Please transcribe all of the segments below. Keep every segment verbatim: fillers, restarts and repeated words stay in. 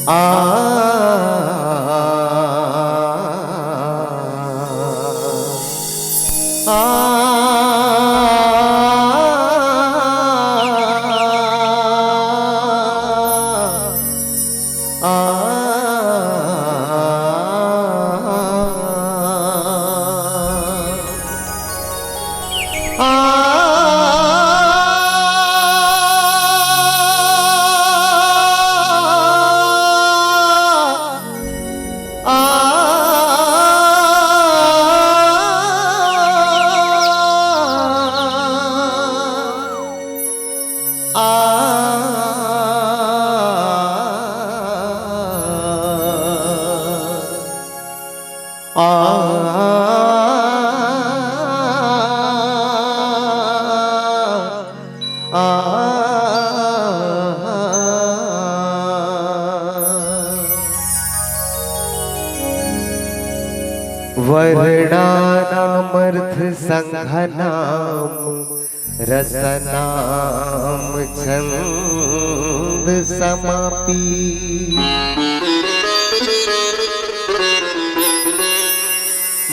आ, आ, आ, वर्णानामर्थसङ्घानां रसानां छन्दसामपि।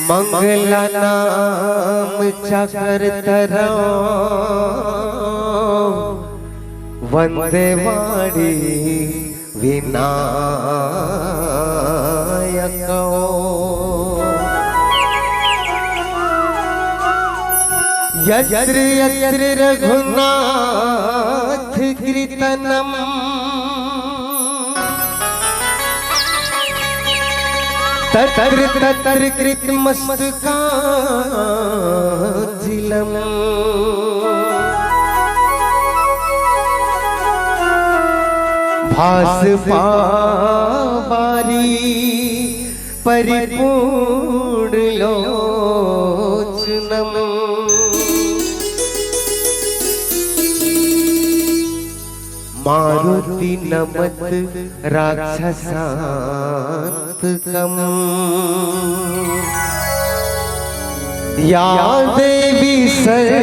मङ्गलानां चाकर्तरां वन्द्यवाणी विनायकौ। यत्र यत्र रघुनाथकीर्तनम् तत्र तत्र कृतमस्तकाञ्जलिम्। भासपावारि परिपूर्णलोचनम्। मारुतिनमत राक्षसान्तकम्। या देवी सर्वभूतेषु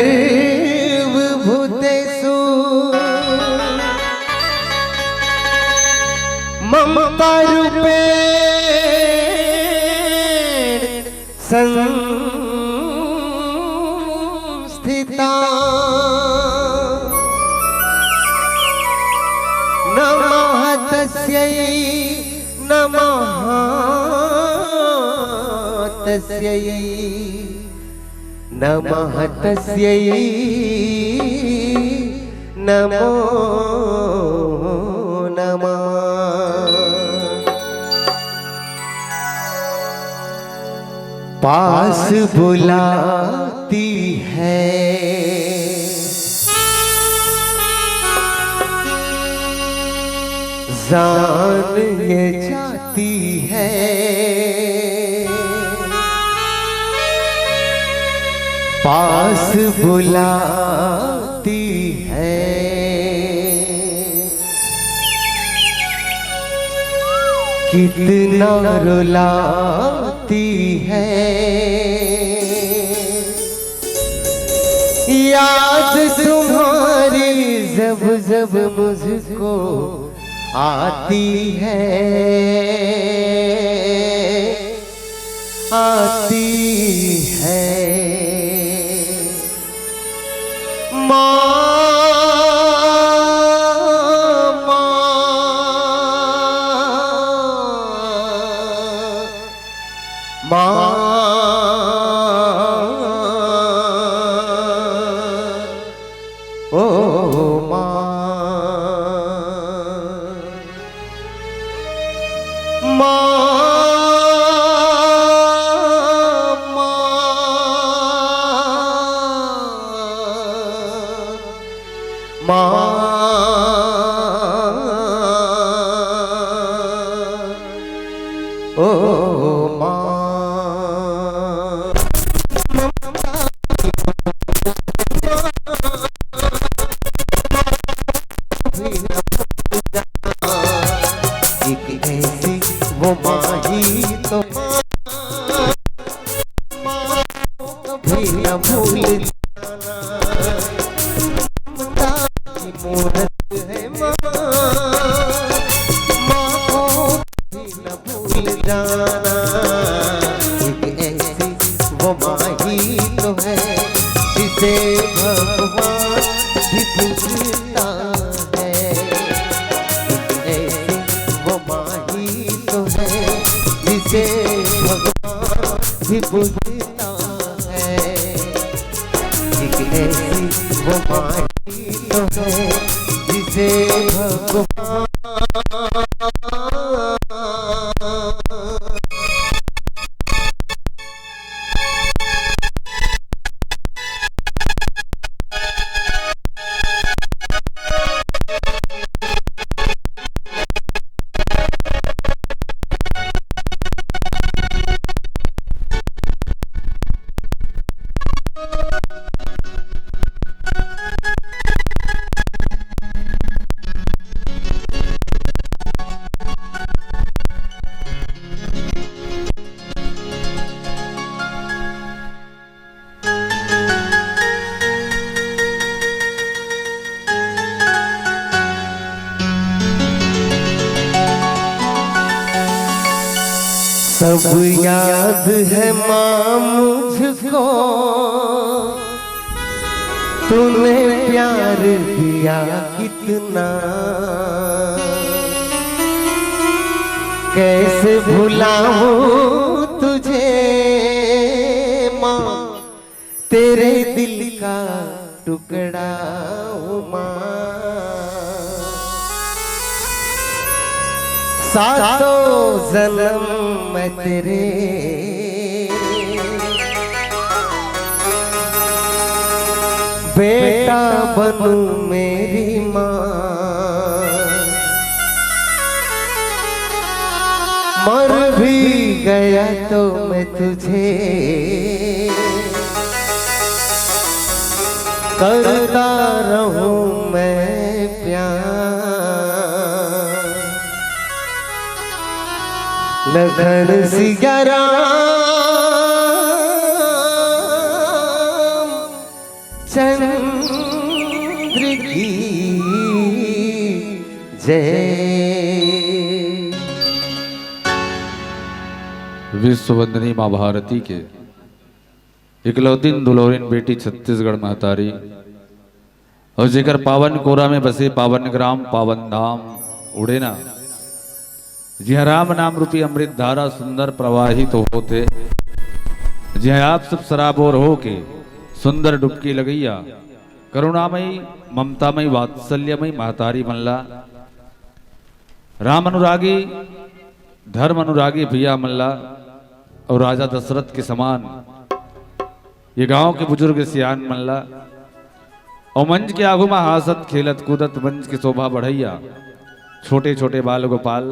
ममता रूपेण संस्थिता। नमः तस्यै, नमः तस्यै, नमः तस्यै, नमो नमः। पास बुलाती है जान ये जाती है, पास बुलाती है। कितना रुलाती है याद तुम्हारी, जब जब मुझको आती है, आती है। माँ, माँ, माँ, ओ माँ। माँ, माँ, माँ, ओ माँ। एक ऐसी वो माँ ही तो कभी न भूल जाना। ममता की मूरत है माँ, माँ को जाना। एक ऐसी वो माही तो है, जिसे भगवान भी पूजता है। एक ऐसी वो माही तो है, जिसे भगवान भी पूजता है। एक ऐसी वो माही तो है, जिसे भगवान सब याद है माँ मुझको, तूने प्यार दिया कितना, कैसे भुलाऊं तुझे माँ, तेरे दिल का टुकड़ा हूँ माँ। सातों जन्म मैं तेरे बेटा बनूं मेरी माँ, मर भी गया तो मैं तुझे करता रहूं मैं प्यार। लखन सिया राम चंद्र की जय। विश्ववंदनी माँ भारती के इकलौतीन दुलौरीन बेटी छत्तीसगढ़ महतारी अउ जेकर पावन कोरा में बसे पावन ग्राम पावन धाम उड़ेना, जिहाँ राम नाम रूपी अमृत धारा सुंदर प्रवाहित होत हे, जिहाँ आप सब सराबोर होके सुंदर डुबकी लगइया करुणामयी ममतामयी वात्सल्यमयी महतारी मन ला राम अनुरागी, धर्म अनुरागी भैया मन ला अउ राजा दशरथ के समान ये गांव के बुजुर्ग सियान मन ला अउ मंच के आगू म हांसत खेलत कूदत मंच के शोभा बढ़इया छोटे छोटे बाल गोपाल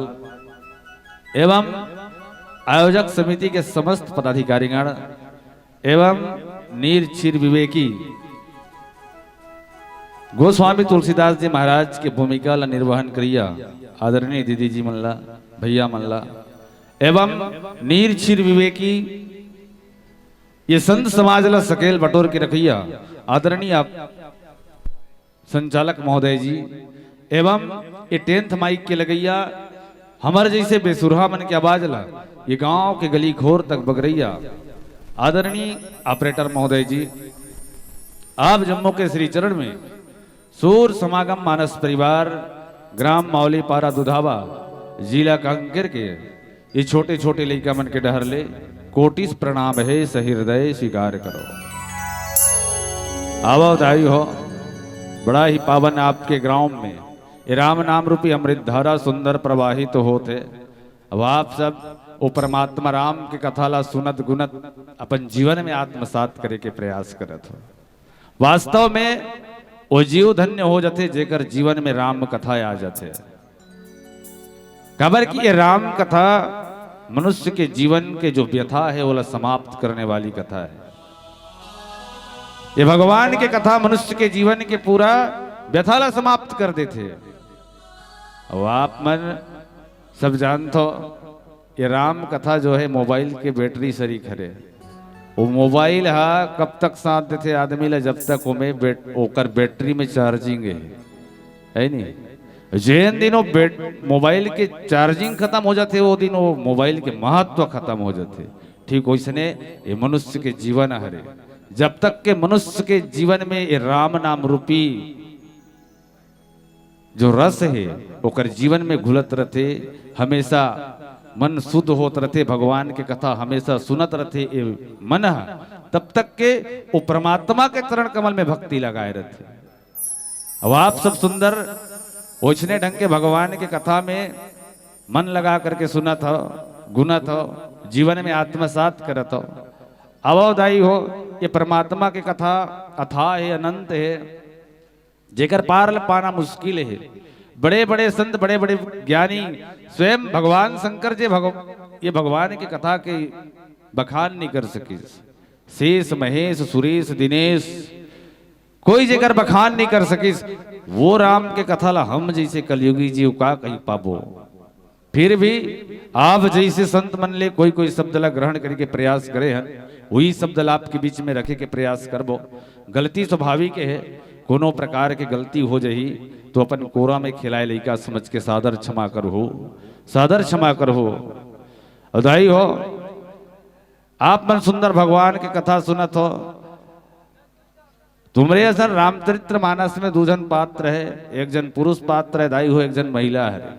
एवं आयोजक समिति के समस्त पदाधिकारीगण एवं नीर क्षीर विवेकी गोस्वामी तुलसीदास जी महाराज के भूमिका ला निर्वहन करिया आदरणीय दीदी जी मन ला, भैया मन ला एवं नीर क्षीर विवेकी ये संत समाज ला सकेल बटोर के रखइया आदरणीय आप संचालक महोदय जी एवं ये टेंथ माइक के लगइया हमर जइसे बेसुरहा मन के आवाज ला ये गांव के गली घोर तक बगरइया आदरणीय ऑपरेटर महोदय जी, आप जम्मो के श्री चरण में सूर समागम मानस परिवार, ग्राम मावलीपारा दुधावा, जिला कांकेर के ये छोटे छोटे लइका मन के डहर ले कोटिस प्रणाम हे, सहिरदय स्वीकार करो। आवो दाई हो, बड़ा ही पावन आपके ग्राम में ये राम नाम रूपी अमृत धारा सुंदर प्रवाहित होत हे। अब आप सब वो परमात्मा राम के कथा ला सुनत गुनत अपन जीवन में आत्मसात करे के प्रयास करत हो। वास्तव में वो जीव धन्य हो जाथे जेकर जीवन में राम कथा आ जाथे। काबर कि ये राम कथा मनुष्य के जीवन के जो व्यथा है, ओला समाप्त करने वाली कथा है। ये भगवान के कथा मनुष्य के जीवन के पूरा व्यथा ला समाप्त कर देथे। अब आप मन सब जानत हो, ये राम कथा जो है मोबाइल के बैटरी सरीक हरे। वो मोबाइल हा कब तक साथ देथे आदमी ला, जब तक ओमे बैट-, ओकर बैटरी में चार्जिंग है, है नी? जेन दिन वो मोबाइल के चार्जिंग खत्म हो जाथे, वो दिन वो मोबाइल के महत्व खत्म हो जाथे। ठीक वैसने ये मनुष्य के जीवन हरे। जब तक के मनुष्य के जीवन में ये राम नाम रूपी जो रस हे, ओकर जीवन में घुलत रथे, हमेशा मन शुद्ध होत रथे, भगवान के कथा हमेशा सुनत रथे ये मन ह, तब तक के वो परमात्मा के चरण कमल में भक्ति लगाए रथे। अब आप सब सुंदर ओछने ढंग के भगवान के कथा में मन लगा करके सुनत हो, गुनत हो, जीवन में आत्मसात करत हो। अब दाई हो, ये परमात्मा के कथा अथाह हे, अनंत हे, जेकर पार ल पाना मुश्किल हे। बड़े बड़े संत, बड़े बड़े ज्ञानी, स्वयं भगवान शंकर जी भगव ये भगवान के कथा के बखान नहीं कर सकिस। शेष महेश सुरेश दिनेश, कोई जेकर बखान नहीं कर सकिस, वो राम के कथा ला हम जैसे कलयुगी जीव का कही पाबो। फिर भी आप जैसे संत मन ले कोई कोई शब्द ला ग्रहण करे के प्रयास करे हन, वही शब्द ला आपके बीच में रखे के प्रयास करबो। गलती स्वाभाविक हे, कोनो प्रकार के गलती हो जाही तो अपन कोरा में खेलाए लइका समझ के सादर क्षमा करहू, सादर क्षमा करहू। अउ दाई हो, आप मन सुंदर भगवान के कथा सुनत हो, तुमरे असन रामचरित्र मानस में दू झन पात्र हे, एक झन पुरुष पात्र हे दाई हो, एक झन महिला हरे।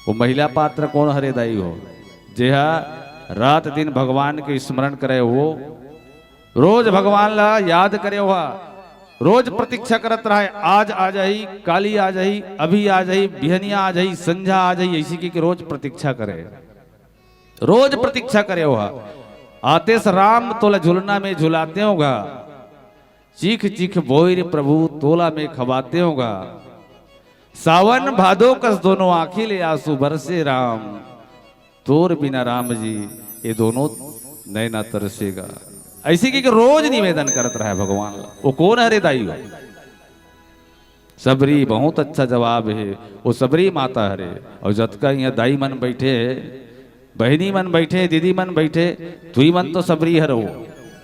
वो महिला पात्र कोन हरे दाई हो? जेहा रात दिन भगवान के स्मरण करे, वो रोज भगवान ला याद करे, वो रोज प्रतीक्षा करत रहे, आज आ जाही, काली आ जाही, अभी आ जाही, बिहनिया आ जाही, संझा आ जाही, ऐसी की, की रोज प्रतीक्षा करे, रोज प्रतीक्षा करे। वो आतेस राम तोला झुलना में झुलाते होगा, चीख चीख बोइर प्रभु तोला में खवाते होगा। सावन भादो कस दोनों आँखी ले आंसू बरसे राम, तोर बिना राम जी ये दोनों नैना तरसेगा। ऐसी की रोज निवेदन करत रहे भगवान ला। वो कोन हरे दाई हो? सबरी बहुत अच्छा जवाब हे, वो सबरी माता हरे। अउ जतका इहाँ दाई मन बैठे हे, बहिनी मन बैठे हे, दीदी मन बैठे, तुई मन तो सबरी हरो।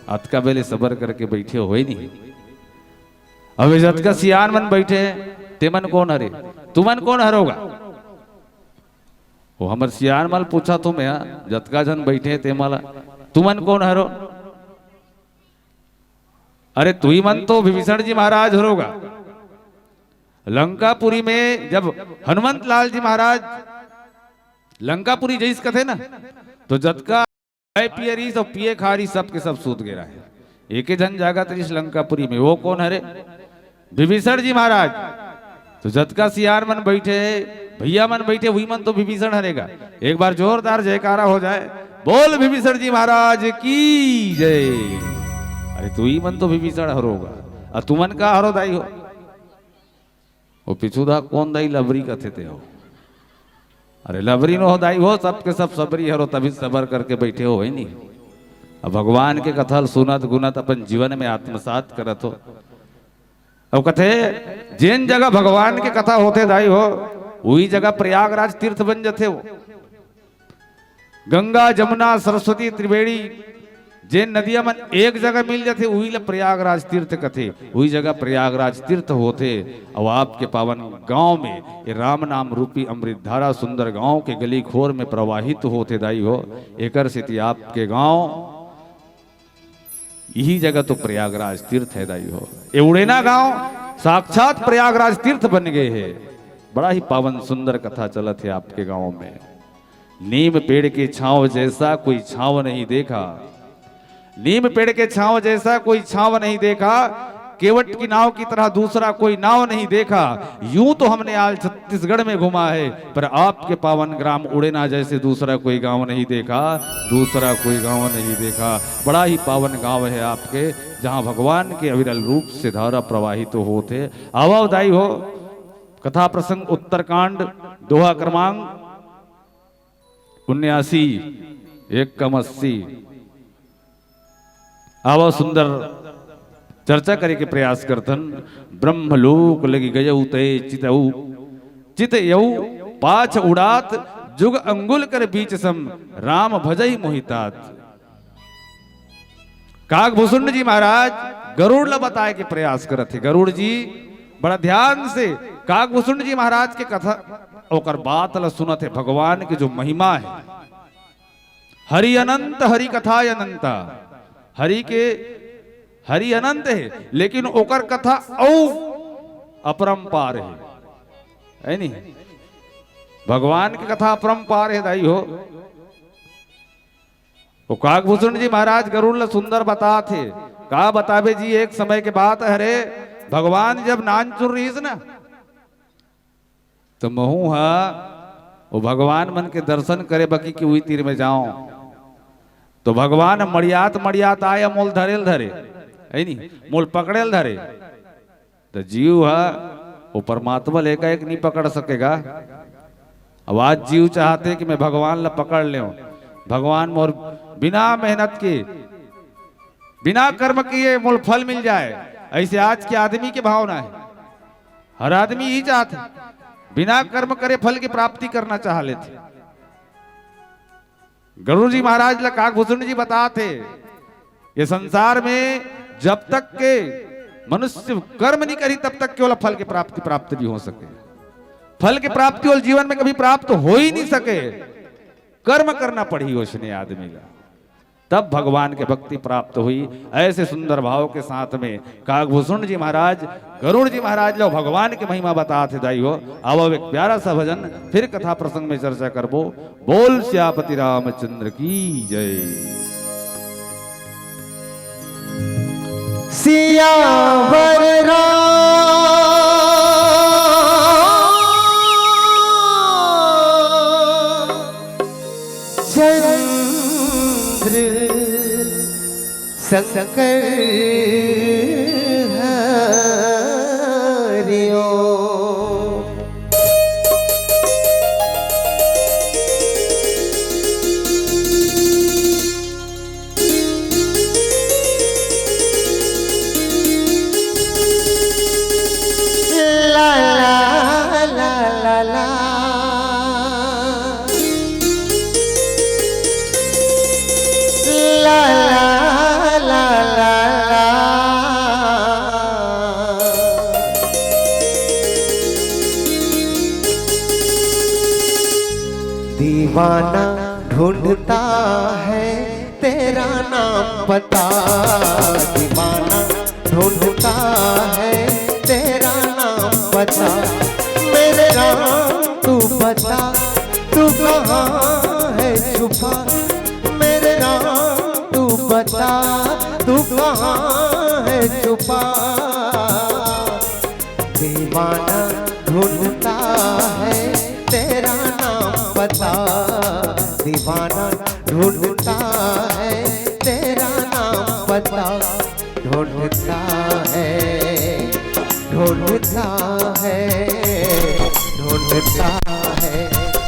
अतका बेले सबर करके बैठे होय नहीं। अबे जतका सियान मन बैठे हे, ते मन कोन हरे? तुमन कोन हरोगा? वो हमर सियान मन पूछत हों मैं, जतका झन बैठे हे, ते मन ला, तुमन कोन हरो? अरे तुई मन तो विभीषण जी महाराज हरोगा। लंकापुरी में जब हनुमंत लाल जी महाराज लंकापुरी जइस कथे ना, तो जतका खाए पिए रहिस अउ पिए खा रहिस, सबके सब सूत गे रहे। एके झन जागत रहिस लंकापुरी में, वो कोन हरे? विभीषण जी महाराज। तो जतका सियान मन बैठे हे, भैया मन बैठे, वही मन तो विभीषण हरेगा। एक बार जोरदार जयकारा हो जाए, बोल विभीषण जी महाराज की जय। अरे तुई मन तो विभीषण हरोगा, अउ तुमन का हरो दाई हो? वो पिछू दा कोन दाई लबरी कथे ते हो? अरे लबरी नो हो दाई हो, सबके सब सबरी हरो, तभी सबर करके बैठे हो, है नहीं? अब भगवान के कथा ल सुनत गुनत अपन जीवन में आत्मसात करत हो। अब कथे, जेन जगह भगवान के कथा होथे दाई हो, वही जगह प्रयागराज तीर्थ बन जथे हो। गंगा, जमुना, सरस्वती, त्रिवेणी, जेन नदिया मन एक जगह मिल जथे, उही ल प्रयागराज तीर्थ कथे। उही जगह प्रयागराज तीर्थ होथे। अउ आपके पावन गांव में ये राम नाम रूपी अमृत धारा सुंदर गांव के गली खोर में प्रवाहित होथे दाई हो। एकर सेती आपके गांव इही जगह तो प्रयागराज तीर्थ हे दाई हो। ये उड़ेना गांव साक्षात प्रयागराज तीर्थ बन गए हे। बड़ा ही पावन सुंदर कथा चलत हे आपके गांव में। नीम पेड़ के छांव जैसा कोई छांव नहीं देखा, नीम पेड़ के छांव जैसा कोई छांव नहीं देखा, केवट की नाव की तरह दूसरा कोई नाव नहीं देखा। यूं तो हमने आज छत्तीसगढ़ में घूमा है, पर आपके पावन ग्राम उड़ेना जैसे दूसरा कोई गांव नहीं देखा, दूसरा कोई गांव नहीं देखा। बड़ा ही पावन गांव है आपके, जहां भगवान के अविरल रूप से धारा प्रवाहित होत हे। आवा दाई हो, कथा प्रसंग उत्तरकांड, दोहा क्रमांक उन्यासी, एक कम अस्सी। आवा सुंदर चर्चा करे के प्रयास करथन। ब्रह्मलोक लगी गयउ तय चितउ, चित यउ पाछ उड़ात, जुग अंगुल कर बीच सम, राम भजहि मोहि तात। काकभुसुंड जी महाराज गरुड़ ला बताए के प्रयास करत हे। गरुड़ जी बड़ा ध्यान से काकभूषुंड जी महाराज के कथा, ओकर बात ल सुनत हे, भगवान के जो महिमा हे, हरि अनंत, हरि कथा अनंता, हरि के, हरि अनंत हे, लेकिन ओकर कथा अउ अपरंपार हे, हे नी? भगवान के कथा अपरंपार हे दाई हो। वो काकभूषुंड जी महाराज गरुड़ ल सुंदर बतात हे। का बताबे जी, एक समय के बात हरे, भगवान जब नानचुन रहिस ना, तो महूं हा वो भगवान मन के दर्शन करे बकी के उही तीर में जाओं। तो भगवान मड़ियात मड़ियात आय, मोल धरेल धरे, हे नी, मोल पकड़ेल धरे। तो जीव हा वो परमात्मा ल एकाएक नहीं पकड़ सकेगा। अब आज जीव चाहथे कि मैं भगवान ल पकड़ लेंव, भगवान मोर बिना मेहनत के, बिना कर्म किए मोल फल मिल जाए। ऐसे आज के आदमी के भावना हे, हर आदमी यही चाहथे, बिना कर्म करे फल की प्राप्ति करना चाह लेथे। गरुड़ जी महाराज ल काकभूषुंड जी बतात हे, ये संसार में जब तक के मनुष्य कर्म नहीं करी, तब तक के ओला फल के प्राप्ति प्राप्त नहीं हो सके। फल के प्राप्ति ओला जीवन में कभी प्राप्त हो ही नहीं सके। कर्म करना पड़ही ओसने आदमी ला, तब भगवान के भक्ति प्राप्त हुई। ऐसे सुंदर भाव के साथ में काकभूषुंड जी महाराज, गरुड़ जी महाराज ल भगवान के महिमा बतात हे दाई हो। अब एक प्यारा सा भजन, फिर कथा प्रसंग में चर्चा करबो। बोल सियापति रामचंद्र की जय। सियावर राम चंद्र शंकर हरिओ। ला ला ला ला ला। ला ला ला ला ला। दीवाना ढूंढता है तेरा नाम पता, दीवाना ढूंढता है तेरा नाम पता। मेरे राम तू बता, तू कहाँ है छुपा? मेरे राम तू बता, तू कहाँ है छुपा? दीवाना ढूंढता है तेरा नाम पता, दीवाना ढूंढता है तेरा नाम पता। ढूंढता है, ढूंढता है, ढूंढता है,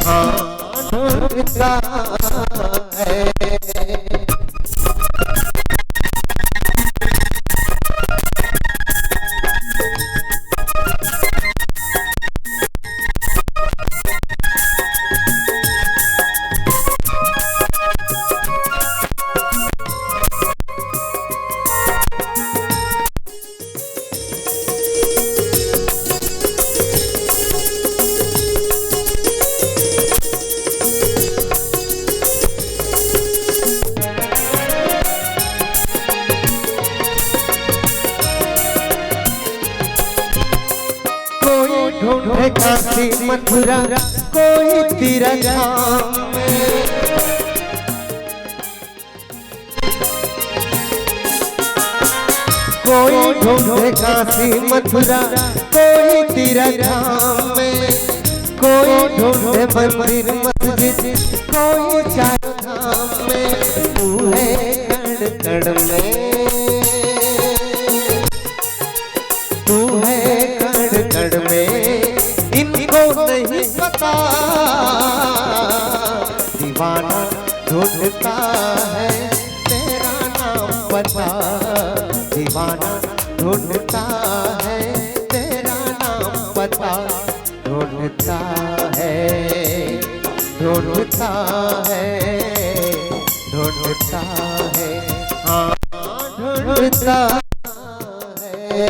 हाँ, ढूंढता है। कोई ढूंढे काशी मथुरा, कोई तीरथ धाम में। कोई ढूंढे काशी मथुरा, कोई तीरथ धाम में। कोई ढूंढे मंदिर मस्जिद, कोई चारों धाम में। तू है कण कण में, तू है कण कण में, इनको नहीं पता। दीवाना ढूंढता है तेरा नाम पता, दीवाना ढूंढता है तेरा नाम पता। ढूंढता है, ढूंढता है, ढूंढता है, हाँ, ढूंढता है।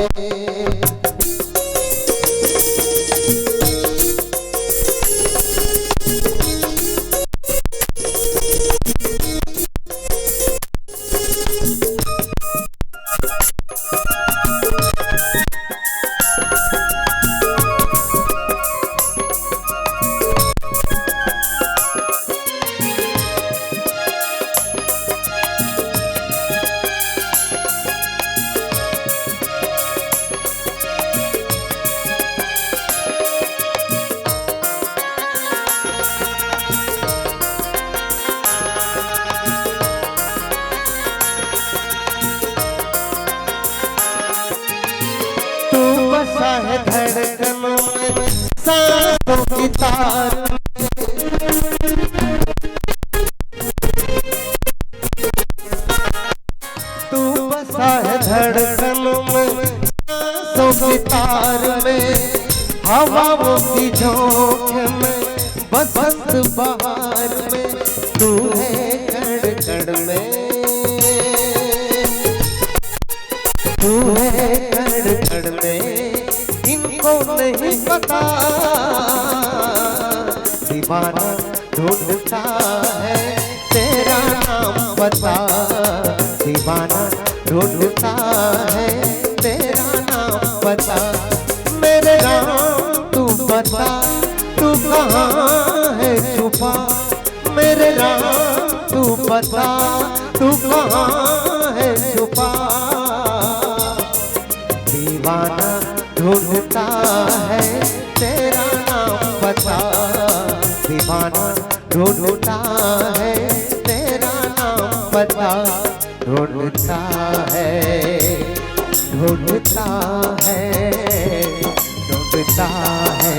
की तार में। तू बसा है धड़कन में, सांसों की तार में, हवाओं की झोंक में, बसंत बहार में। तू है कण कण में, तू है कण कण में, इनको नहीं पता। दीवाना ढूंढता है तेरा नाम पता, दीवाना ढूंढता है तेरा नाम पता। मेरे राम तू बता, तू कहाँ है छुपा, मेरे राम तू बता, तू कहाँ है छुपा। दीवाना ढूंढता है तेरा नाम पता, दीवाना ढूंढता है तेरा नाम पता। ढूंढता है, ढूंढता है, ढूंढता है,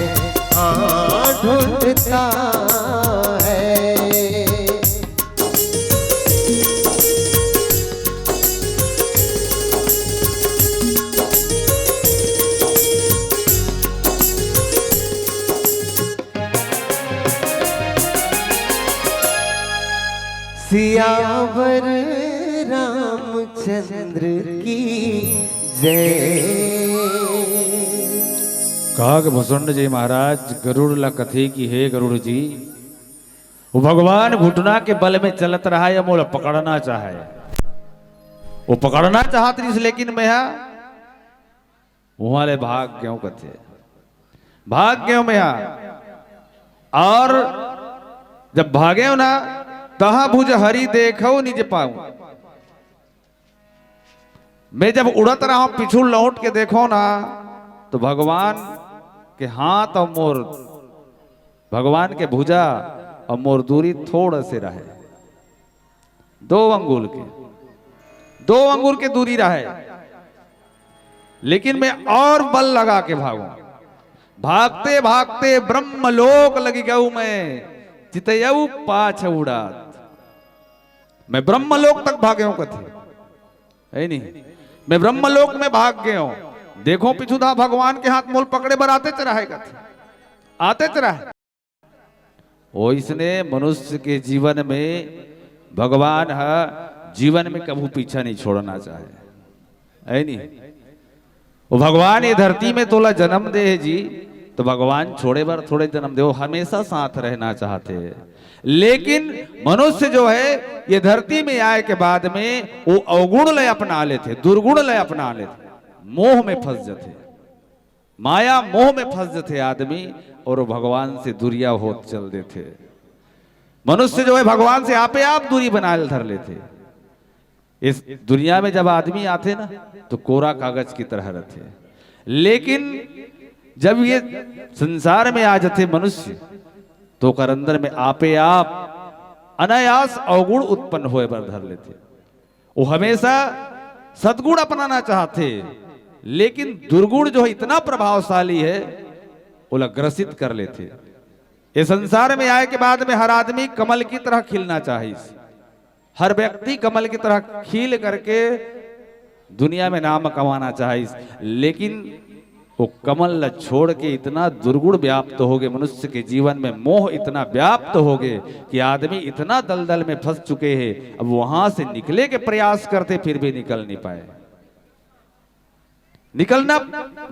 हाँ ढूंढता है। सियावर रामचंद्र की जय। काग भुसुंड जी महाराज गरुड़ ला कथे कि हे गरुड़ जी, वो भगवान घुटना के बल में चलत रहा है, मोला पकड़ना चाहे, वो पकड़ना चाहत रहिस, लेकिन मैं हा उहाँ ले भाग गेंव कथे, भाग गेंव मैं हा। और जब भागेंव ना, तहाँ भुज हरि देखउ निज पाँव। मैं जब उड़त रहंव, पीछू लौट के देखंव ना, तो भगवान के हाथ अउ मोर, भगवान के भुजा अउ मोर दूरी थोड़ा से रहे, दो अंगुल के, दो अंगुल के दूरी रहे। लेकिन मैं और बल लगा के भागंव। भागते भागते ब्रह्मलोक लगि गेंव मैं, चितयउ पाछ उड़ात। मैं ब्रह्मलोक तक भागेंव कथे, हे नहीं? मैं ब्रह्मलोक में भाग गेंव। देखंव, पीछू तहाँ भगवान के हाथ मोला पकड़े बर आतेच रहे कथे, आतेच रहे। ओइसने मनुष्य के जीवन में भगवान ह जीवन में कभू पीछा नहीं छोड़ना चाहे, हे नहीं? वो भगवान ये धरती में तोला जन्म दे हे जी, तो भगवान छोड़े बर थोड़े जन्म दे, वो हमेशा साथ रहना चाहथे। लेकिन मनुष्य जो है, ये धरती में आए के बाद में वो अवगुण ले अपना लेथे, दुर्गुण ले अपना लेथे, मोह में फंस जथे, माया मोह में फंस जथे आदमी, और वो भगवान से दूरिया होत चल देथे। मनुष्य जो है, भगवान से आपे आप दूरी बनाए ल धर लेथे। इस दुनिया में जब आदमी आथे ना, तो कोरा कागज की तरह रहथे, लेकिन जब ये संसार में आ जथे मनुष्य, तो ओकर अंदर में आपे आप अनायास अवगुण उत्पन्न होए बर धर लेथे। वो हमेशा सद्गुण अपनाना चाहथे, लेकिन दुर्गुण जो है इतना प्रभावशाली है, ओला ग्रसित कर लेथे। ये संसार में आए के बाद में हर आदमी कमल की तरह खिलना चाहिस। हर व्यक्ति कमल की तरह खिल करके दुनिया में नाम कमाना चाहिस, लेकिन वो कमल ल छोड़ के इतना दुर्गुण व्याप्त होगे, मनुष्य के जीवन में मोह इतना व्याप्त होगे कि आदमी इतना दलदल में फंस चुके हे, अब वहां से निकले के प्रयास करथे, फिर भी निकल नहीं पाए। निकलना,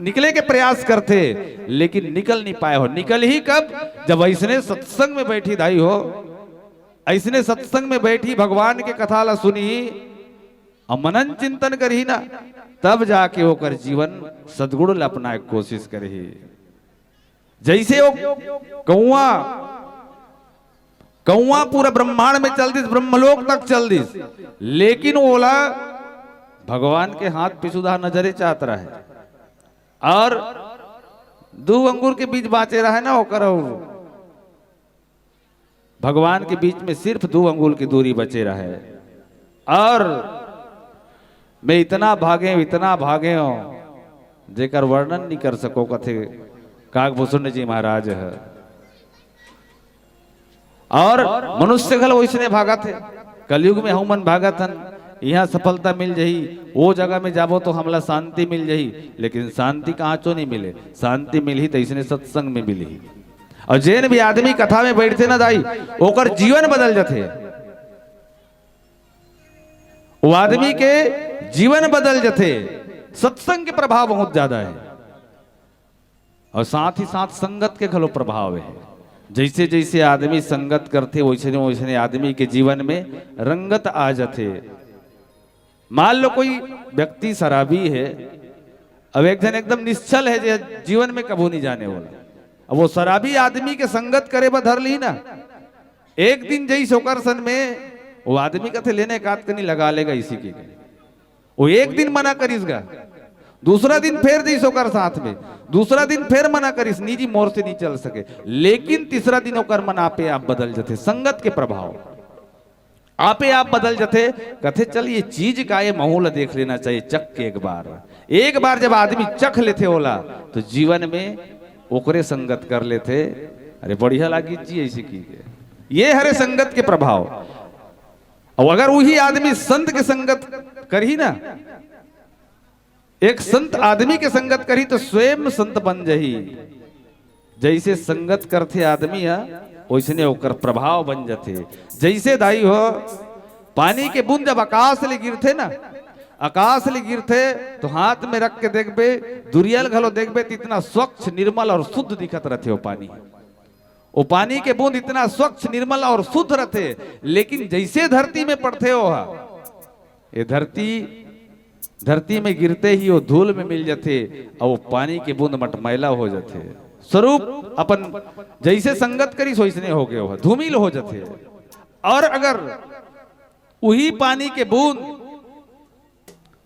निकले के प्रयास करथे, लेकिन निकल नहीं पाए हो। निकलही कब? जब अइसने सत्संग में बैठी दाई हो, अइसने सत्संग में बैठी, भगवान के कथा ला सुनही, अउ मनन चिंतन करही ना, तब जाके ओकर जीवन सद्गुण ला अपनाए के कोशिश करही। जइसे वो कौआ, कौआ पूरा ब्रह्मांड में चल दिस, ब्रह्मलोक तक चल दिस, लेकिन ओला भगवान के हाथ पीछू तहाँ नजरे चाहत रहे, और दू अंगुर के बीच बाँचे रहे ना ओकर, अउ भगवान के बीच में सिर्फ दू अंगुल की दूरी बचे रहे। और मैं इतना भागेंव, इतना भागेंव, जेकर वर्णन नहीं कर सकंव, कथे काकभूषुंड जी महाराज ह। और मनुष्य घलो वइसने भागत हे। कलयुग में हमन भागत हन, इहाँ सफलता मिल जही, वो जगह में जाबो तो हमला शांति मिल जही, लेकिन शांति कहाँ चो नहीं मिले। शांति मिलही त अइसने सत्संग में मिलही। और जेन भी आदमी कथा में बैठथे ना दाई, ओकर जीवन बदल जथे। वो आदमी के जीवन बदल जथे। सत्संग के प्रभाव बहुत ज्यादा हे। और साथ ही साथ संगत के घलो प्रभाव हे। जइसे जइसे आदमी संगत करथे, वइसने वइसने आदमी के जीवन में रंगत आ जथे। मान लो कोई व्यक्ति शराबी हे, अब एक झन एकदम निश्छल हे, जे जीवन में कभू नहीं जाने वाला, अब वो शराबी आदमी के संगत करे बर धर ली ना, एक दिन जइस ओकर सन में, वो आदमी कथे, "लेने का कनी लगा लेगा इसी के।" वो एक दिन मना करिस गा, दूसरा दिन फेर जइस ओकर साथ में, दूसरा दिन फेर मना करिस, "नहीं जी, मोर से नहीं चल सके।" लेकिन तीसरा दिन ओकर मन आपे आप बदल जथे, संगत के प्रभाव। आपे आप बदल जथे। कथे, "चल, ये चीज का, ये महू ला देख लेना चाहिए, चख के एक बार।" एक बार जब आदमी चख लेथे ओला, तो जीवन में ओकरे संगत कर लेथे। "अरे, बढ़िया लागी जी," अइसे की के। ये हरे संगत के प्रभाव। और अगर वही आदमी संत के संगत करही ना, एक संत आदमी के संगत करही, तो स्वयं संत बन जही। जइसे संगत करथे आदमी ह, वइसने ओकर प्रभाव बन जथे। जइसे दाई हो, पानी के बूंद जब आकाश ले गिरथे ना, आकाश ले गिरथे, तो हाथ में रख के देखबे, दुरिया ल घलो देखबे, तो इतना स्वच्छ, निर्मल और शुद्ध दिखत रथे वो पानी। वो पानी के बूंद इतना स्वच्छ, निर्मल और शुद्ध रथे, लेकिन जइसे धरती में पड़थे वो ह, ये धरती, धरती में गिरते ही वो धूल में मिल जथे, और वो पानी के बूंद मटमैला हो जथे। स्वरूप अपन जइसे संगत करिस, वइसने हो गे, वो धूमिल हो जथे। और अगर वही पानी के बूंद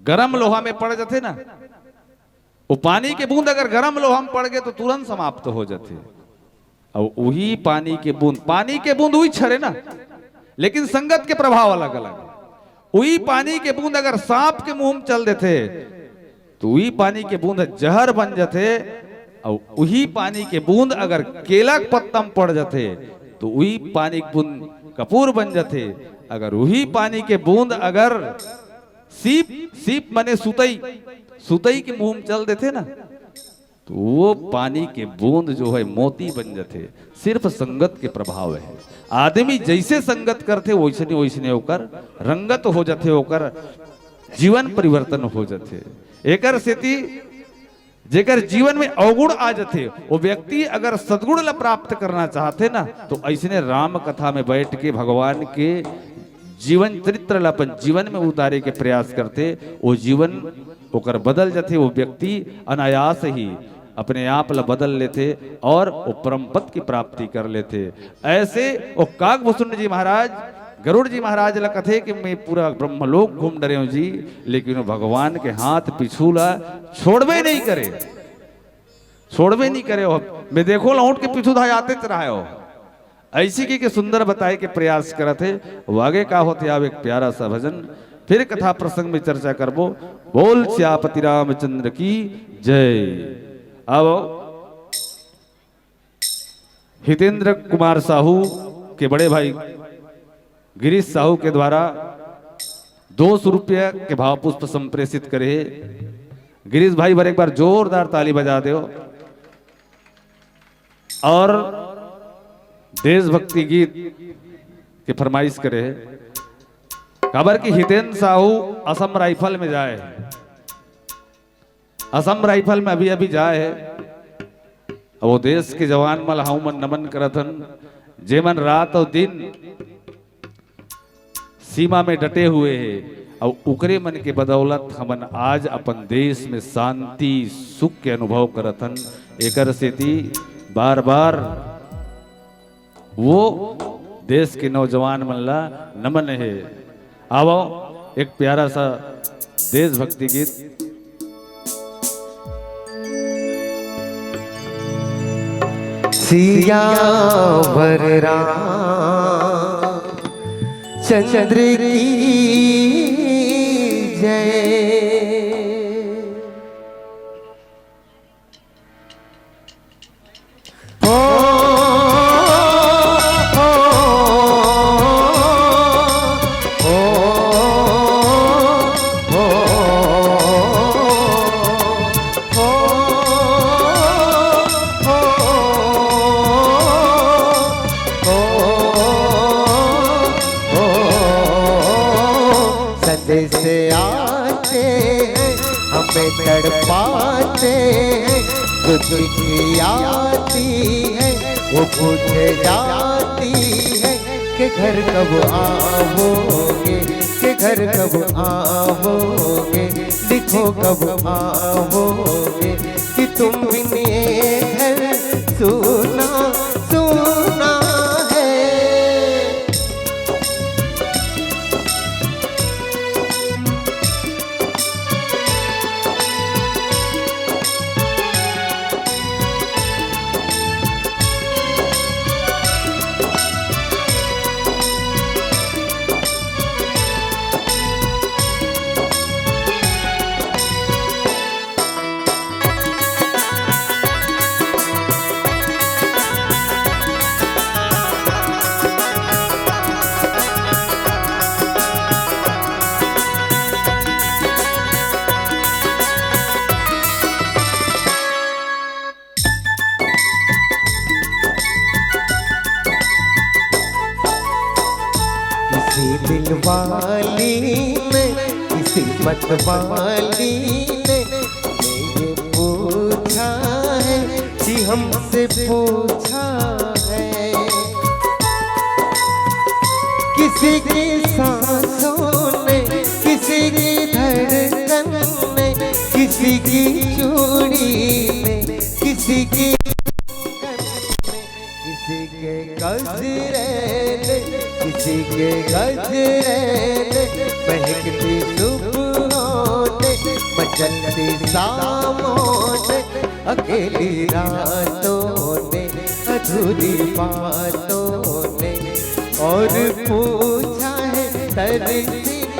गरम लोहा में पड़ जथे ना, वो पानी के बूंद अगर गरम लोहा में पड़ गे, तो तुरंत समाप्त हो जथे। अब वही पानी के बूंद, पानी के बूंद वही हरे ना, लेकिन संगत के प्रभाव अलग अलग। वही पानी के बूंद अगर सांप के मुंह में चल देथे, तो वही पानी के बूंद जहर बन जथे। और वही पानी के बूंद अगर केला के पत्ता में पड़ जथे, तो वही पानी के बूंद कपूर बन जथे। अगर वही पानी के बूंद अगर सीप, सीप मने सुतई, सुतई के मुंह में चल देथे ना, तो वो पानी के बूंद जो है, मोती बन जथे। सिर्फ संगत के प्रभाव हे। आदमी जइसे संगत करथे, वइसने वइसने ओकर रंगत हो जथे, ओकर जीवन परिवर्तन हो जथे। एकर सेती जेकर जीवन में अवगुण आ जथे, वो व्यक्ति अगर सद्गुण ला प्राप्त करना चाहथे ना, तो अइसने राम कथा में बैठ के भगवान के जीवन चरित्र ला अपन जीवन में उतारे के प्रयास करथे, वो जीवन ओकर बदल जथे। वो व्यक्ति अनायास ही अपने आप ला बदल लेथे और वो परम पद की प्राप्ति कर लेथे। ऐसे वो काकभुसुंड जी महाराज, गरुड़ जी महाराज ला कथे कि मैं पूरा ब्रह्मलोक घूम डरे हूँ जी, लेकिन वो भगवान के हाथ पीछू ला छोड़बे नहीं करे, छोड़बे नहीं करे हो। मैं देखो लौट के पीछू धाय आते रहे हो। ऐसी की, की सुंदर बताए के प्रयास करत हे। वो आगे का होथे, आव एक प्यारा सा भजन, फिर कथा प्रसंग में चर्चा करबो। बोल सियापति रामचंद्र की जय। अब हितेंद्र कुमार साहू के बड़े भाई गिरीश साहू के द्वारा दो सौ रुपया के भाव पुष्प संप्रेषित करे हे। गिरीश भाई बर एक बार जोरदार ताली बजा दो। और देशभक्ति गीत के फरमाइश करे हे, काबर कि हितेंद्र साहू असम राइफल में जाए हे, असम राइफल में अभी अभी जाए हे। अब वो देश के जवान मन ला हमन नमन करत हन, जेमन रात और दिन सीमा में डटे हुए हे, और उकरे मन के बदौलत हमन आज अपन देश में शांति सुख के अनुभव करत हन। एकर सेती बार बार वो देश के नौजवान मन ला नमन हे। आवो एक प्यारा सा देशभक्ति गीत। सियावर रामचंद्र की जय। ओ, ओ, से आते हैं, हमें तड़पाते हैं। जो चिट्ठी आती है, वो पूछे जाती है कि घर कब आओगे, कि घर कब आओगे, लिखो कब आओगे, कि तुम बिन ये घर सूना सूना है। किसी दिल वाली ने, किसी मत वाली ने ये पूछा है, जी हमसे पूछा है। किसी की सांसों ने, किसी की धड़कन ने, किसी की चूड़ी ने, किसी की किसी के गजरे ने, किसी के गजरे ने, महकती सुबहों ने, मचलती शामों ने, अकेली रातों ने, अधूरी बातों ने, और पूछा है तरसी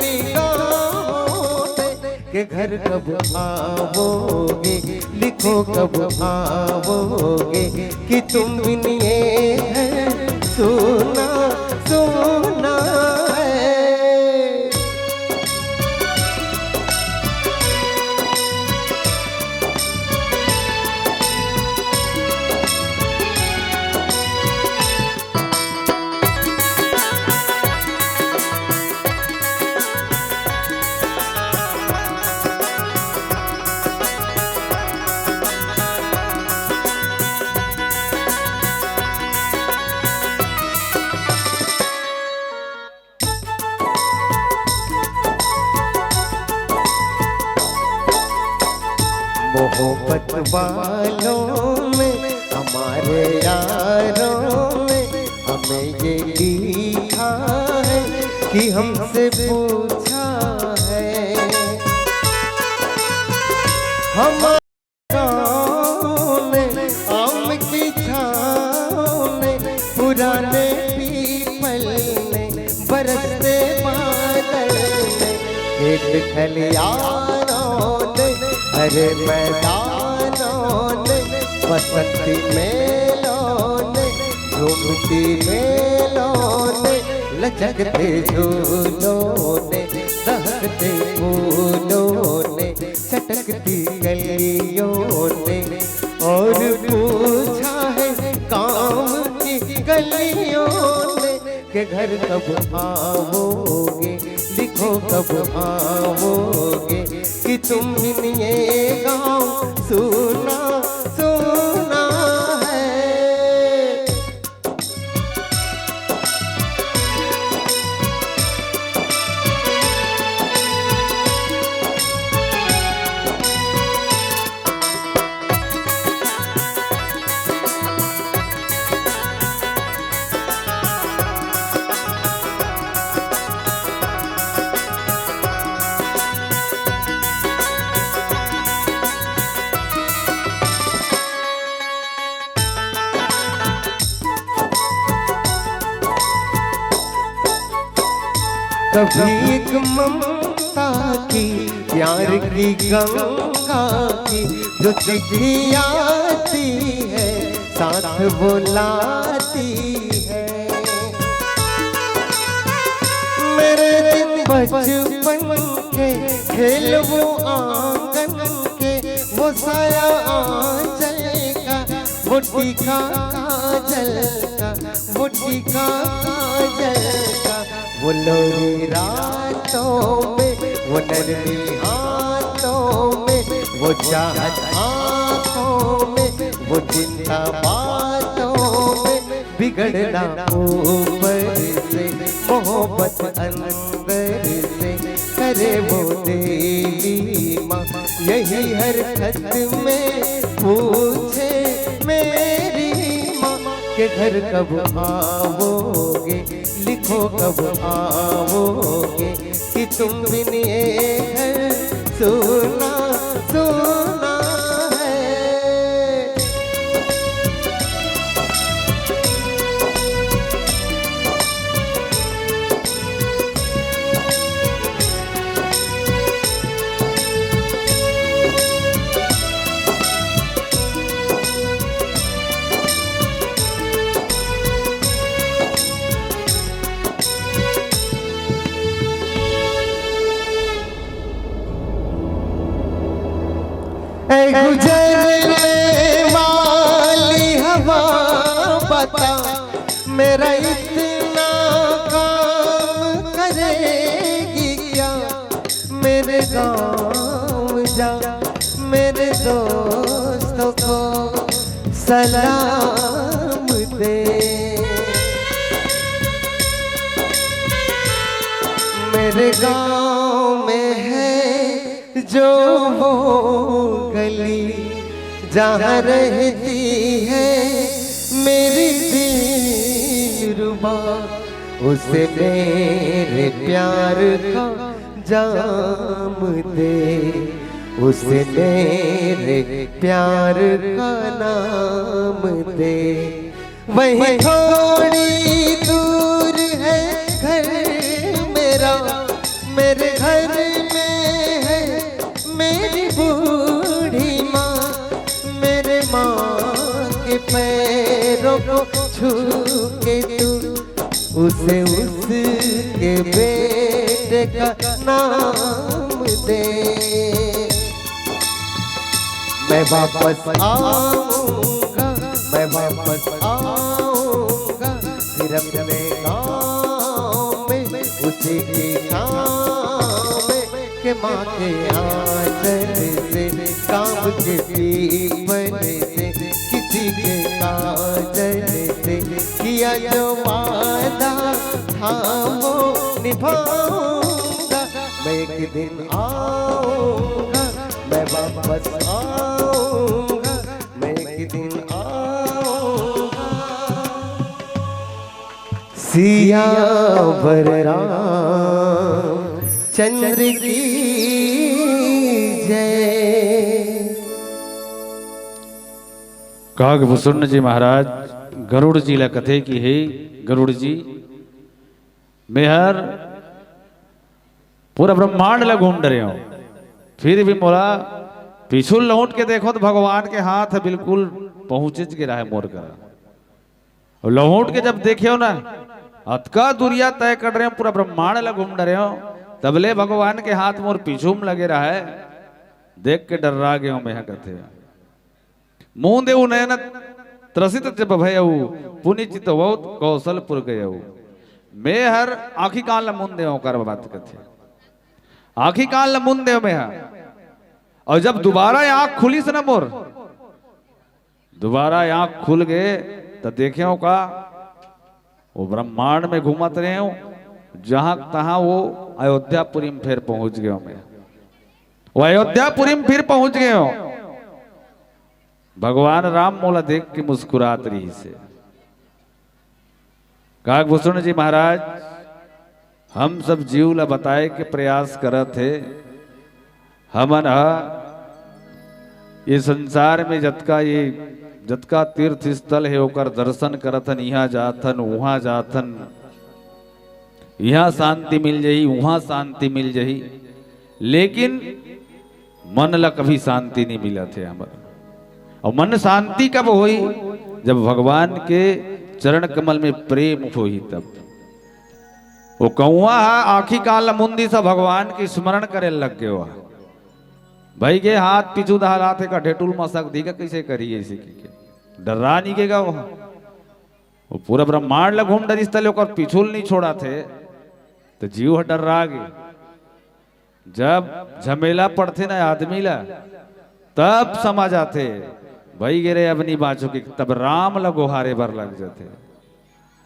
निगाहों ने, के घर कब आओगे, लिखो कब आओगे, कि तुम बिन ये घर सूना सूना है। मोहब्बत वालों में, हमारे यारों में, हमें ये लिखा है कि हमसे पूछा है। हमारे गाँव में, आम की छाँव में, पुराने पीपल में, बरसते बादल में, खेत खलियानों ने, हरे मैदानों ने, बसंती मेलों ने, झूमती बेलों ने, लचकते झूलों ने, दहकते फूलों ने, चटकती कलियों ने, और पूछा है गाँव की गलियों ने, के घर कब आओगे, लिखो कब आओगे, कि तुम बिन ये गाँव सूना सूना है। कभी एक ममता की, प्यार की गंगा की, जो चिट्ठी आती है, साथ वो लाती है। मेरे दिन बचपन के, खेल वो आंगन के, वो साया आंचल का, वो टीका काजल का, वो टीका काजल का, वो लोरी रातों में, वो नरमी हाथों में, वो चाहत आंखों में, वो चिंता बातों में, बिगड़ना ऊपर से, मोहब्बत अंदर से, करे वो देवी माँ। यही हर खत में पूछे मेरी माँ, के घर कब आओगे, लिखो कब आओगे, कि तुम बिन ये घर सूना सूना है। ए गुजरने वाली हवा, बता मेरा इतना काम करेगी क्या? मेरे गाँव जा, मेरे दोस्तों को सलाम दे। मेरे गाँव में है जो वो गली, जहाँ रहती है मेरी दिलरुबा, उसे मेरे प्यार का जाम दे, उसे मेरे प्यार का नाम दे। वहीं थोड़ी दूर है घर मेरा, मेरे घर में है मेरी बूढ़ी माँ। मेरे माँ के पैरों को छू के तू उसे उसके बेटे का नाम दे। मैं वापस आऊंगा, मैं वापस आऊंगा फिर अपने गाँव में, उसी की छाँव में, के माँ के आंचल से, काम के पीपल से, किसी के काजल से, किया जो वादा था वो निभाऊंगा। मैं एक दिन आऊंगा, मैं वापस आऊंगा, मैं एक दिन आऊंगा। सियावर रामचंद्र की जय। काग भूषण जी महाराज गरुड़ जी ला कथे कि हे गरुड़ जी, मेहर पूरा ब्रह्मांड ला घूम डरे हंव, फिर भी मोला पीछू लहुट के देखंव त भगवान के हाथ बिल्कुल पहुंचेच गे रहे मोर करा। अउ लहुट के जब देखेंव ना, अतका दुरिहा तय कर डरे हंव, पूरा ब्रह्मांड ला घूम डरे हंव, तब ले भगवान के हाथ मोर पीछू म लगे रहे, देख के डर्रा गेंव मेंह कथे। मुंह देउ नयन त्रसित जब भयउ, पुनि चितवउ कौशलपुर गयउ। मेंहर आंखी कान ल मुंद देंव, ओकर बाद कथे, आंखी कान ल मुंद देंव मेंहर। अउ जब दुबारा आंख खुलिस न मोर, दुबारा आंख खुल गे, त देखेंव का, वो ब्रह्मांड में घूमत रहेंव, जहां तहां वो अयोध्यापुरी में फेर पहुंच गेंव मेंह। वो अयोध्यापुरी में फिर पहुंच गेंव। भगवान राम मोला देख के मुस्कुरात रहिस हे। काग भूषण जी महाराज, हम सब जीव ला बताए के प्रयास करत हे, हमन ह ये संसार में जतका ये, जतका तीर्थ स्थल हे, ओकर दर्शन करत हन, इहां जात हन, उहां जात हन, इहां शांति मिल जही, उहां शांति मिल जही, लेकिन मन ला कभी शांति नहीं मिलत हे हमर। अउ मन शांति कब होही? जब भगवान के चरण कमल में प्रेम होही तब। वो कौआ ह आंखी कान ल मुंदिस, भगवान के स्मरण करे लग गे। वो भई गे हाथ पीछू दहलात हे, का ढेटुल मसक दिही का, कइसे करही अइसे कहिके डर्रा नइ गे गा वो। वो पूरा ब्रह्मांड ल घूम डरिस, तले ओकर पीछू ल नइ छोड़त हे, त जीव ह डर्रा गे। जब झमेला पड़थे ना आदमी ला, तब समझ आथे, भई गे रे, अब नी बाँचो, कि तब राम ला गोहारे बर लग जाथे,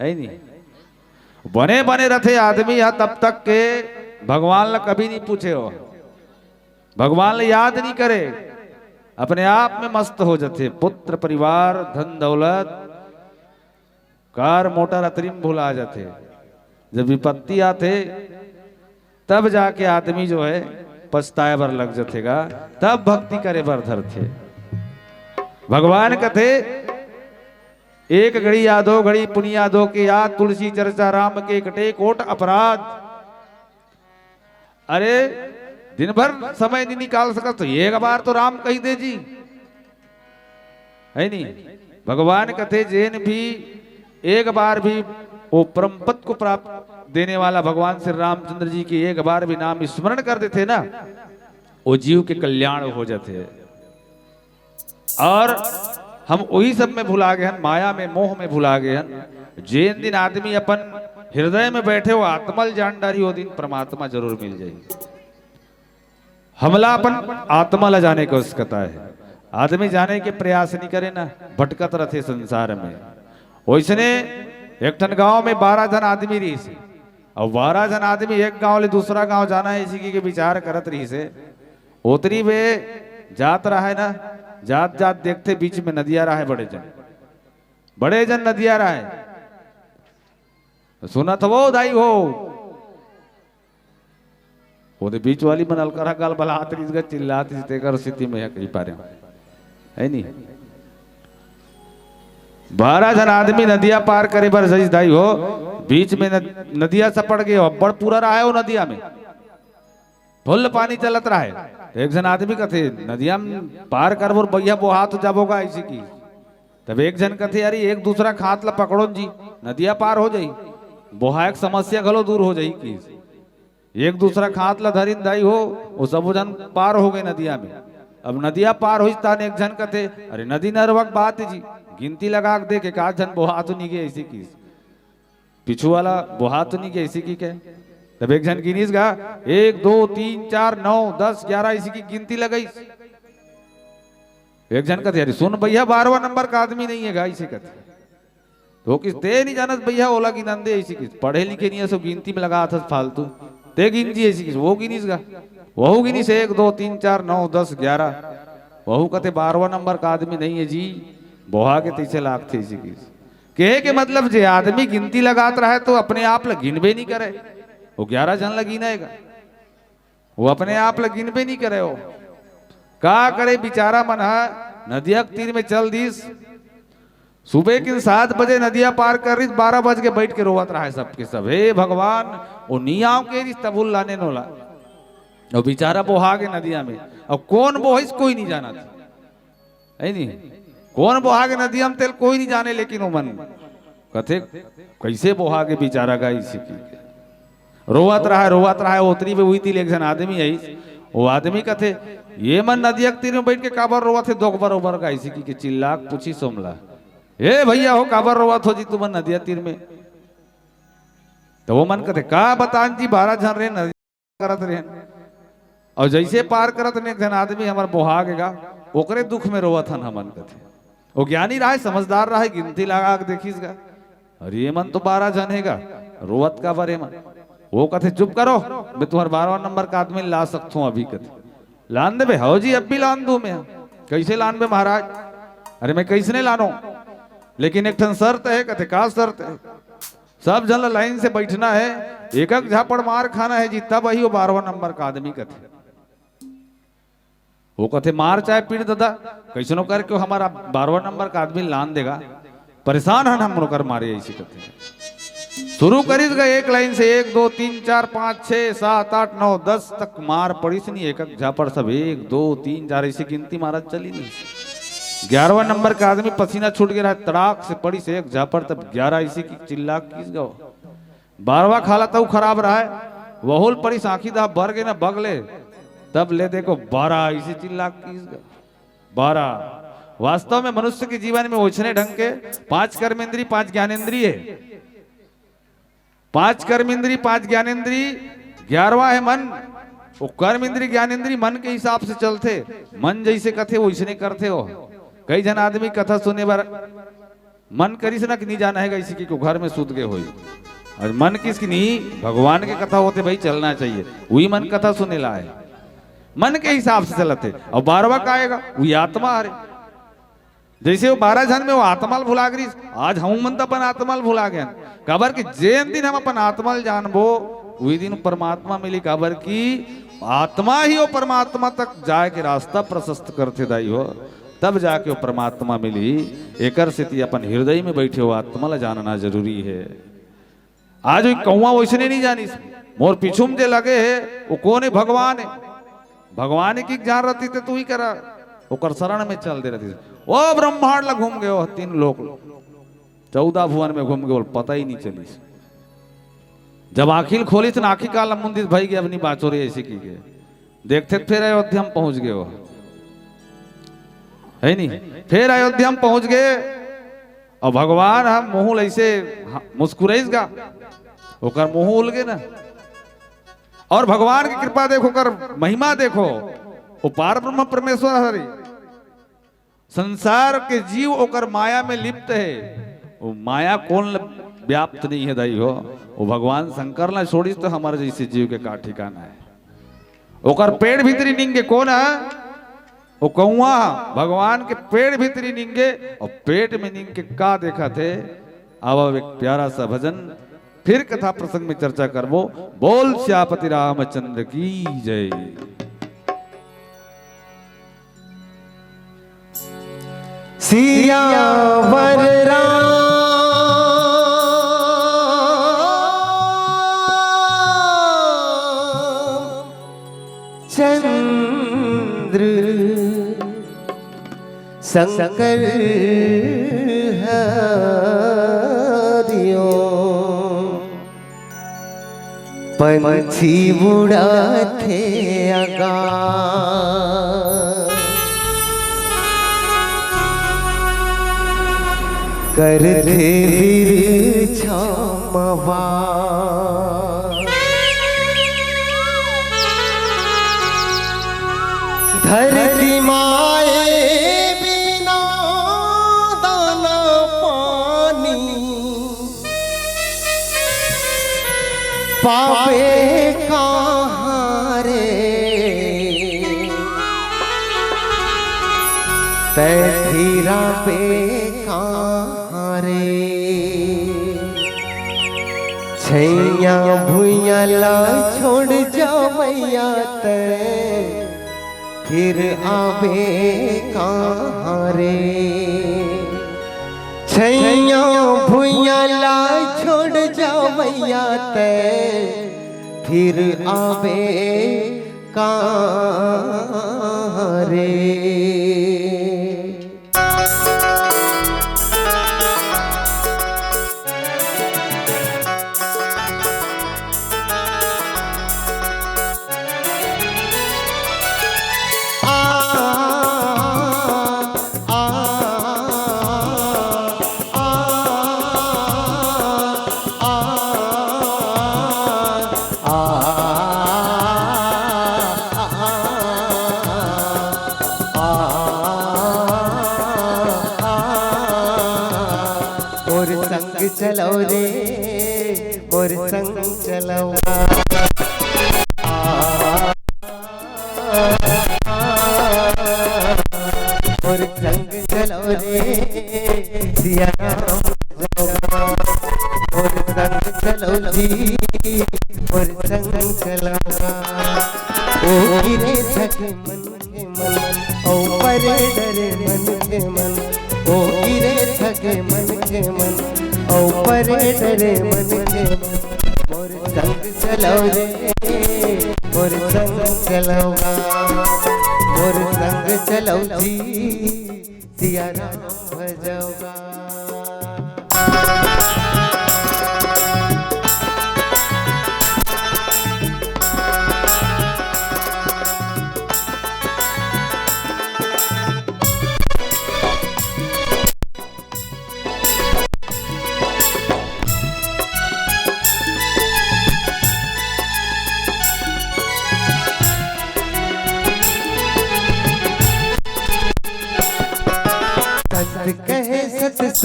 है नी? बने बने रथे आदमी ह तब तक के भगवान ला कभी नी पूछे हो, भगवान ला याद नी करे, अपने आप में मस्त हो जाथे। पुत्र, परिवार, धन दौलत, कार मोटर अतरी में भुला जाथे। जब विपत्ति आथे, तब जाके आदमी जो है पछताए बर लग जथे गा, तब भक्ति करे बर धरथे। भगवान कथे, एक घड़ी या दो घड़ी पुनिया दो के याद, तुलसी चर्चा राम के कटे कोट अपराध। अरे, दिन भर समय नहीं निकाल सकत तो एक बार तो राम कहि दे जी, है नी? भगवान कथे, जेन भी एक बार भी वो परम पद को प्राप्त देने वाला भगवान श्री रामचंद्र जी के एक बार भी नाम स्मरण कर देथे ना, वो जीव के कल्याण हो जाथे। और हम वही सब में भुला गए हन, माया में, मोह में भुला गए हन। जेन दिन आदमी अपन हृदय में बैठे हो आत्मा ल जान डारी, वो दिन परमात्मा जरूर मिल जाही। हमला अपन आत्मा ला जाने के आवश्यकता है। आदमी जाने के प्रयास नहीं करे ना, भटकत रथे संसार में। वैसने एक ठन गांव में बारह जन आदमी रहिस हे। अब बारह जन आदमी एक गांव ले दूसरा गांव जाना है, इसी की के विचार करत रहिस हे। ओतरी वे जात रहा है ना, जात जात देखथे बीच में नदिया रहा है, बड़े जन, बड़े जन नदिया रहा है। सुनत हो दाई हो, ओदे बीच वाली मन अलकरहा गाल बलात रिहिस गा, चिल्लात रिहिस, तेकर सेती में कहि पारे हंव। है नी? बारह जन आदमी नदिया पार करे बर जइस दाई हो, बीच में नद-, नदिया सपड़ गे, अब्बड़ पूरा रहा है वो नदिया में, full पानी चलत रहा है। तो एक जन आदमी कथे, "नदिया में पार करबो, बइहा बोहात जाबो गा," ऐसे किहिस। तब एक जन कथे, "अरे, एक दूसरा के हाथ ला पकड़ोन जी, नदिया पार हो जाही, बोहाए के समस्या घलो दूर हो जाही," किहिस। एक दूसरा के हाथ ला धरिन दाई हो, वो सबो जन पार हो गए नदिया में। अब नदिया पार होइस ताहन एक झन कथे, "अरे नदी नरवा के बात है जी, गिनती लगा के देख, एकाध झन बोहा तो नहीं गए," ऐसे किहिस। पीछू वाला बोहा तो नहीं गए, ऐसे किहिके। तब एक झन गिनिस गा, "एक, दो, तीन, चार, नौ, दस, ग्यारह," ऐसे की गिनती लगाइस। एक झन कथे, "अरे सुन भैया, बारहवाँ नंबर का आदमी नहीं है गा," ऐसे कथे। तो किस ते नहीं जानत भैया, ओला गिनन दे, ऐसी किस पढ़े लिखे नहीं है, सब गिनती में लगा था फालतू। ते गिन जी, ऐसी किस वो गिनिस गा, वहू गिनिस, "एक, दो, तीन, चार, नौ, दस, ग्यारह।" वहू कथे, "बारहवाँ नंबर का आदमी नहीं है जी, बोहा के तैसे लागथे," ऐसी किस। कहे के मतलब, जे आदमी गिनती लगात रहे तो अपने आप ला गिनबे नहीं करे, वो ग्यारह झन ला गिनाएगा। वो अपने आप ला गिनबे नहीं करे हो। का करे, बेचारा मन ह नदिया के तीर में चल दिस। सुबह किन सात बजे नदिया पार कर रहिस, बारह बज के बैठ के रोवत रहा है सबके सब, "हे भगवान, वो नी आव के रिहिस तभुल लाने नोला।" वो बेचारा बोहा गे नदिया में। अब कौन बोहिस, कोई नहीं जानत। है नी? कौन बोहा गे नदिया में, तेला कोई नहीं जाने, लेकिन वो मन कथे, "कैसे बोहा गे बेचारा गा," ऐसी किहिके। रोवत रहा, रोवत रहा, ओतरी में उही ती ले एक झन आदमी आइस। वो आदमी कथे, "ये मन नदिया के तीर में बैठ के काबर रोवत हे, दोख बरोबर गा," ऐसी किहिके चिल्ला के पूछिस ओमला, "ए भैया हो, काबर रोवत हो जी तुमन नदिया तीर में?" तो वो मन कथे, "का बतान जी, बारह झन रहे नदिया करत रहेन, और जैसे पार करत रहेन, एक झन आदमी हमर बोहा गे गा, ओकरे दुख में रोवत हन हमन," कथे। वो ज्ञानी रहा है, समझदार रहा है, गिनती लगा के देखिस गा, "अरे ये मन तो बारह झन हे गा, रोवत काबर हे मन?" वो कथे, "चुप करो, मैं तुम्हार बारहवाँ नंबर का आदमी ला सकता हूँ अभी," कथे। "लान देबे?" "हव जी, अब भी लान दूँ मैं।" "कैसे लानबे महाराज?" "अरे मैं कैसने लानों, लेकिन एक ठन शर्त है।" कथे, "का शर्त है?" "सब झन ला लाइन से बैठना है, एक एक झापड़ मार खाना है जी, तब आही वो बारहवाँ नंबर का आदमी," कथे। वो कथे, "मार चाहे पीट ददा, कैसनो करके वो हमर बारहवाँ नंबर का आदमी लान देगा, परेशान हन हम ओकर मारे," ऐसे कथे। शुरू करिस गा एक लाइन से, एक, दो, तीन, चार, पाँच, छः, सात, आठ, नौ, दस तक मार पड़िस नी, एक एक झापड़ सब एक, दो, तीन, चार, ऐसे गिनती मारत चली नी। ग्यारहवाँ नंबर का आदमी पसीना छूट गे रहा, तड़ाक से पड़िस एक झापड़, तब ग्यारह ऐसे की चिल्ला किस गवा। बारहवाँ के हालत अउ खराब रहा है, वहू ल पड़िस, आँखी दहा बर गे ना बग ले, तब ले देखो बारह ऐसे चिल्ला किस गवा। बारह। वास्तव में मनुष्य के जीवन में ओछने ढंग के पांच कर्मेंद्री, पांच ज्ञानेंद्री है। पांच कर्मेंद्री, पांच ज्ञानेंद्री, ग्यारहवाँ है मन। वो कर्म इंद्री, ज्ञान इंद्री मन के हिसाब से चलथे। मन जइसे कथे, वइसने करथे वो। कई झन आदमी कथा सुने बर मन करिस ना कि नी जाना हे, अइसे कि वो घर में सुत गे होही। अउ मन किहिस कि नी, भगवान के कथा होथे भाई, चलना चाहिए, उही मन कथा सुने ला आय। मन के हिसाब से चलत हे। अउ बारवा का आय गा, उही आत्मा हरे। जइसे वो बारह झन में वो आत्मा ल भुला गे रिहिस, आज हमू मन त अपन आत्मा ल भुला गेन। काबर कि जेन दिन हम अपन आत्मा ल जानबो, उही दिन परमात्मा मिली। काबर कि आत्मा ही वो परमात्मा तक जाए के रास्ता प्रशस्त करथे दाई हो, तब जाके वो परमात्मा मिली। एकर सेती अपन हृदय में बइठे वो आत्मा ल जानना जरूरी हे। आज वो कौवा वइसने नी जानिस, मोर पीछू में जे लगे हे, वो कोन हे? भगवान हे। भगवान के जान रहतिस त उही करा, ओकर शरण में चल दे रहतिस। वो ब्रह्मांड ला घूम गे, वो तीन लोक, चौदह भुवन में घूम गे, ओला पता ही नी चलिस। जब आँखी ल खोलिस त आँखी काला मुंदिस, भई गे, अब नी बाँचों रे, अइसे कहिके। देखथे त फेर अयोध्या में पहुँच गे वो, हे नी? फेर अयोध्या में पहुँच गे, अउ भगवान ह मुँह ल अइसे ह-, मुस्कुराइस गा, ओकर मुँह उल गे ना। अउ भगवान के कृपा देखो, ओकर महिमा देखो, वो पार ब्रह्म परमेश्वर हरे। संसार के जीव ओकर माया में लिप्त हे। वो माया कोन ल व्याप्त नइ हे दाई हो? वो भगवान शंकर ला छोड़िस त हमर जइसे जीव के का ठिकाना हे? ओकर पेट भीतरी निंगे कोन हे? वो कौवा भगवान के पेट भीतरी निंगे, अउ पेट में निंग के का देखत हे? अब, अब एक प्यारा सा भजन, फिर कथा प्रसंग में चर्चा करबो। बोल सियापति रामचंद्र की जय। सियावर रामचंद्र शंकर हरिओ। पंछी उड़ाथे आकाश, करथे बिरछा म वास। धरती माए बिना दाना पानी पाबे कहाँ रे, तै फिराबे कहाँ रे। छैया भुइया ला छोड़ जा मैया तै, फिर आबे कहाँ रे। छैया भुइया ला छोड़ जा मैया तै, फिर आबे कहाँ रे। मोर संग चलो रे, मोर संग चलो। मोर संग चलो रे, सिया राम भजो गा। मोर संग चलो जी, मोर संग चलो गा। ओ गिरे थके मन के मन, ओ परे डरे मन के मन, ओ गिरे थके मन के मन, ओ परे डरे मन के मन। मोर संग चलो रे, मोर संग चलो गा, मोर संग चलो जी, सिया राम भजो गा।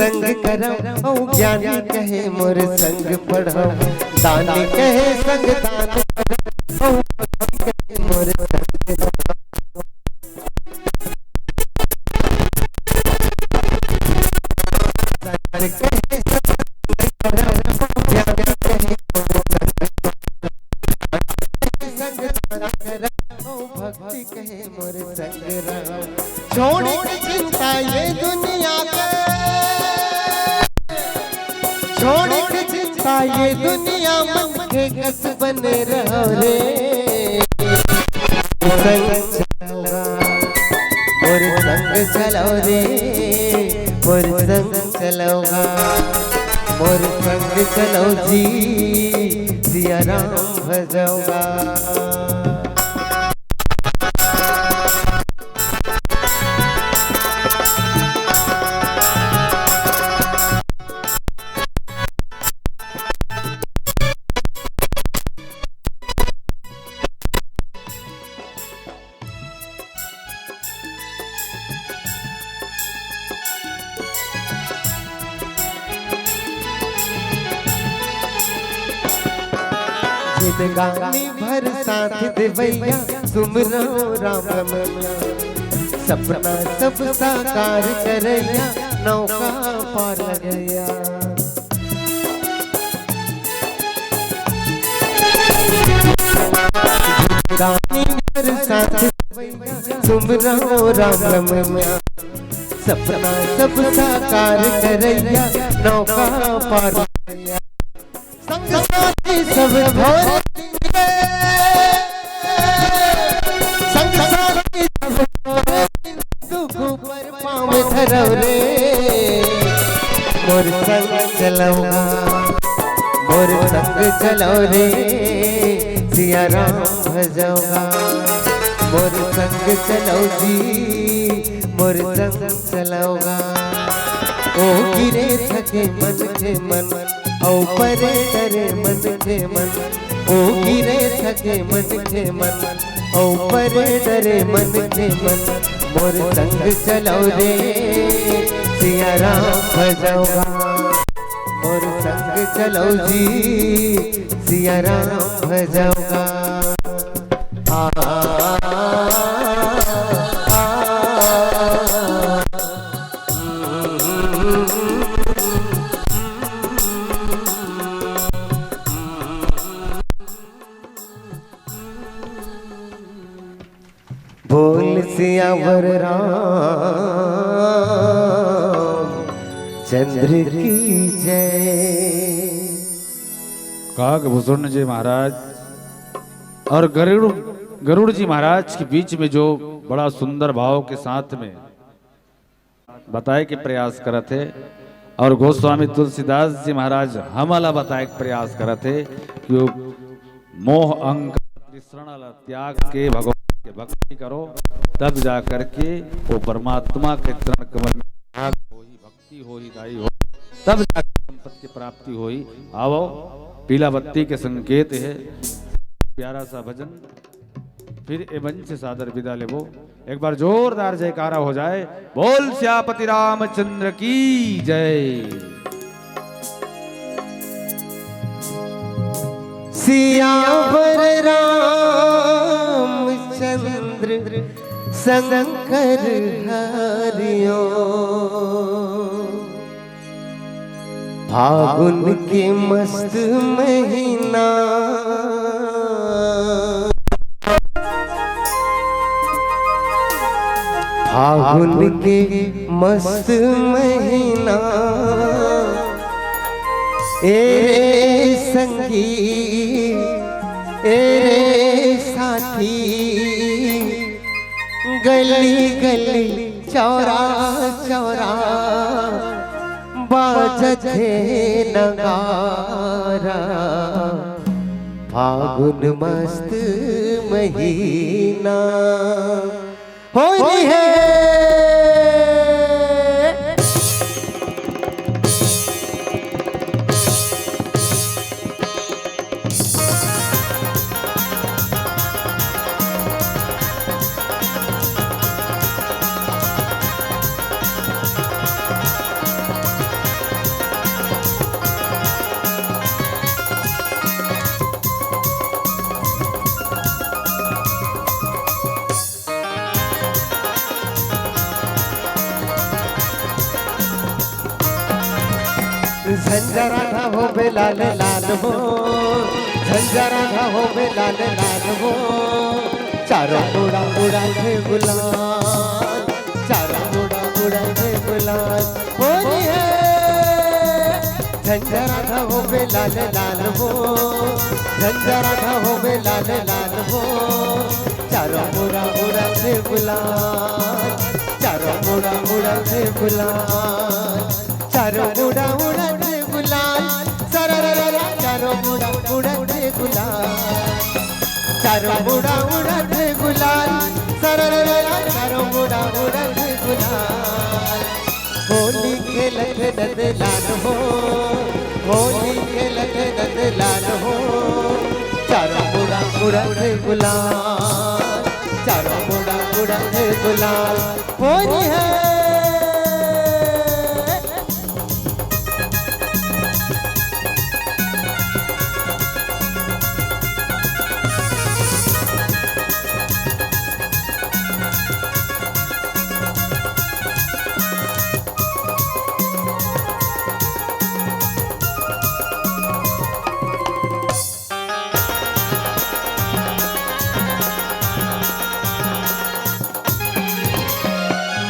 संग करव, अउ ज्ञानी कहे मोर संग पढ़व। दानी कहे संग दान करव, अउ भक्ति कहे मोर संग भक्ति कहे मोर संग रहो। छोड़ के चिंता ये दुनिया के, छोड़ के चिंता ये दुनिया, मन के कस बने रहो रे। संग चलौगा, मोर संग चलौ रे, मोर संग चलौगा, मोर संग चलौ जी, सिया राम भजौगा। जिंदगानी भर साथ देवैया, सुमरौ राम रमैया। सपना सब साकार करैया, नौका पार लगैया। जिंदगानी भर साथ देवैया, सुमरौ राम रमैया। सपना सब साकार करैया, नौका पार करैया। संग साथी सब थोरे, संग साथी सब थोरे, दुख पर पाँव धरव रे। मोर संग चलौगा, मोर संग चलौ रे, सिया राम भजौगा। मोर संग चलौ जी, मोर संग चलौगा। ओ गिरे थके मन के मन, औ परे डरे मन के मन। ओ गिरे थके मन के मन, औ परे डरे मन के मन। मोर संग चलौ रे, सिया राम भजौगा। मोर संग चलौ जी, सिया राम भजौगा। आ, आ, आ, बोल सियावर राम चंद्र की जय। काकभूषण जी महाराज और गरुड़, गरुड़ जी महाराज के बीच में जो बड़ा सुंदर भाव के साथ में बताए के प्रयास करत हे, और गोस्वामी तुलसीदास जी महाराज हमला बताए के प्रयास करत हे कि वो मोह अहंकार तृष्णा ला त्याग के भगवान के भक्ति करो, तब जा करके वो परमात्मा के चरण कमल में भाग होही, भक्ति होही, दाई हो, तब जाके संपत्ति की प्राप्ति होही। आवो, पीला बत्ती के संकेत हे। प्यारा सा भजन, फिर ए मंच से सादर विदा लेबो। एक बार जोरदार जयकारा हो जाए, बोल सियापति रामचंद्र की जय। सियावर रामचंद्र शंकर हरिओ। फागुन के मस्त महीना, फागुन के मस्त महीना, ए रे संगी, ए रे साथी, गली गली चौरा चौरा बाजत हे नगारा। फागुन मस्त महीना होली हे। झंझराधा होबे लाल लाल हो, झंझराधा होबे लाल लाल हो, चारों मुड़ा उड़ाथे गुलाल, चारों मुड़ा उड़ाथे गुलाल। होली है। झंझराधा होबे लाल लाल हो, झंझराधा होबे लाल लाल हो, चारों मुड़ा उड़ाथे गुलाल, चारों मुड़ा उड़ाथे गुलाल। चारों मुड़ा उड़त गुलाल, सररररा, चारों मुड़ा उड़त गुलाल। चारों मुड़ा उड़त गुलाल, सररररा, चारों मुड़ा उड़त गुलाल। होली खेलत नंद लाल हो, होली खेलत नंद लाल हो, चारों मुड़ा उड़त गुलाल, चारों मुड़ा उड़त गुलाल। होली है।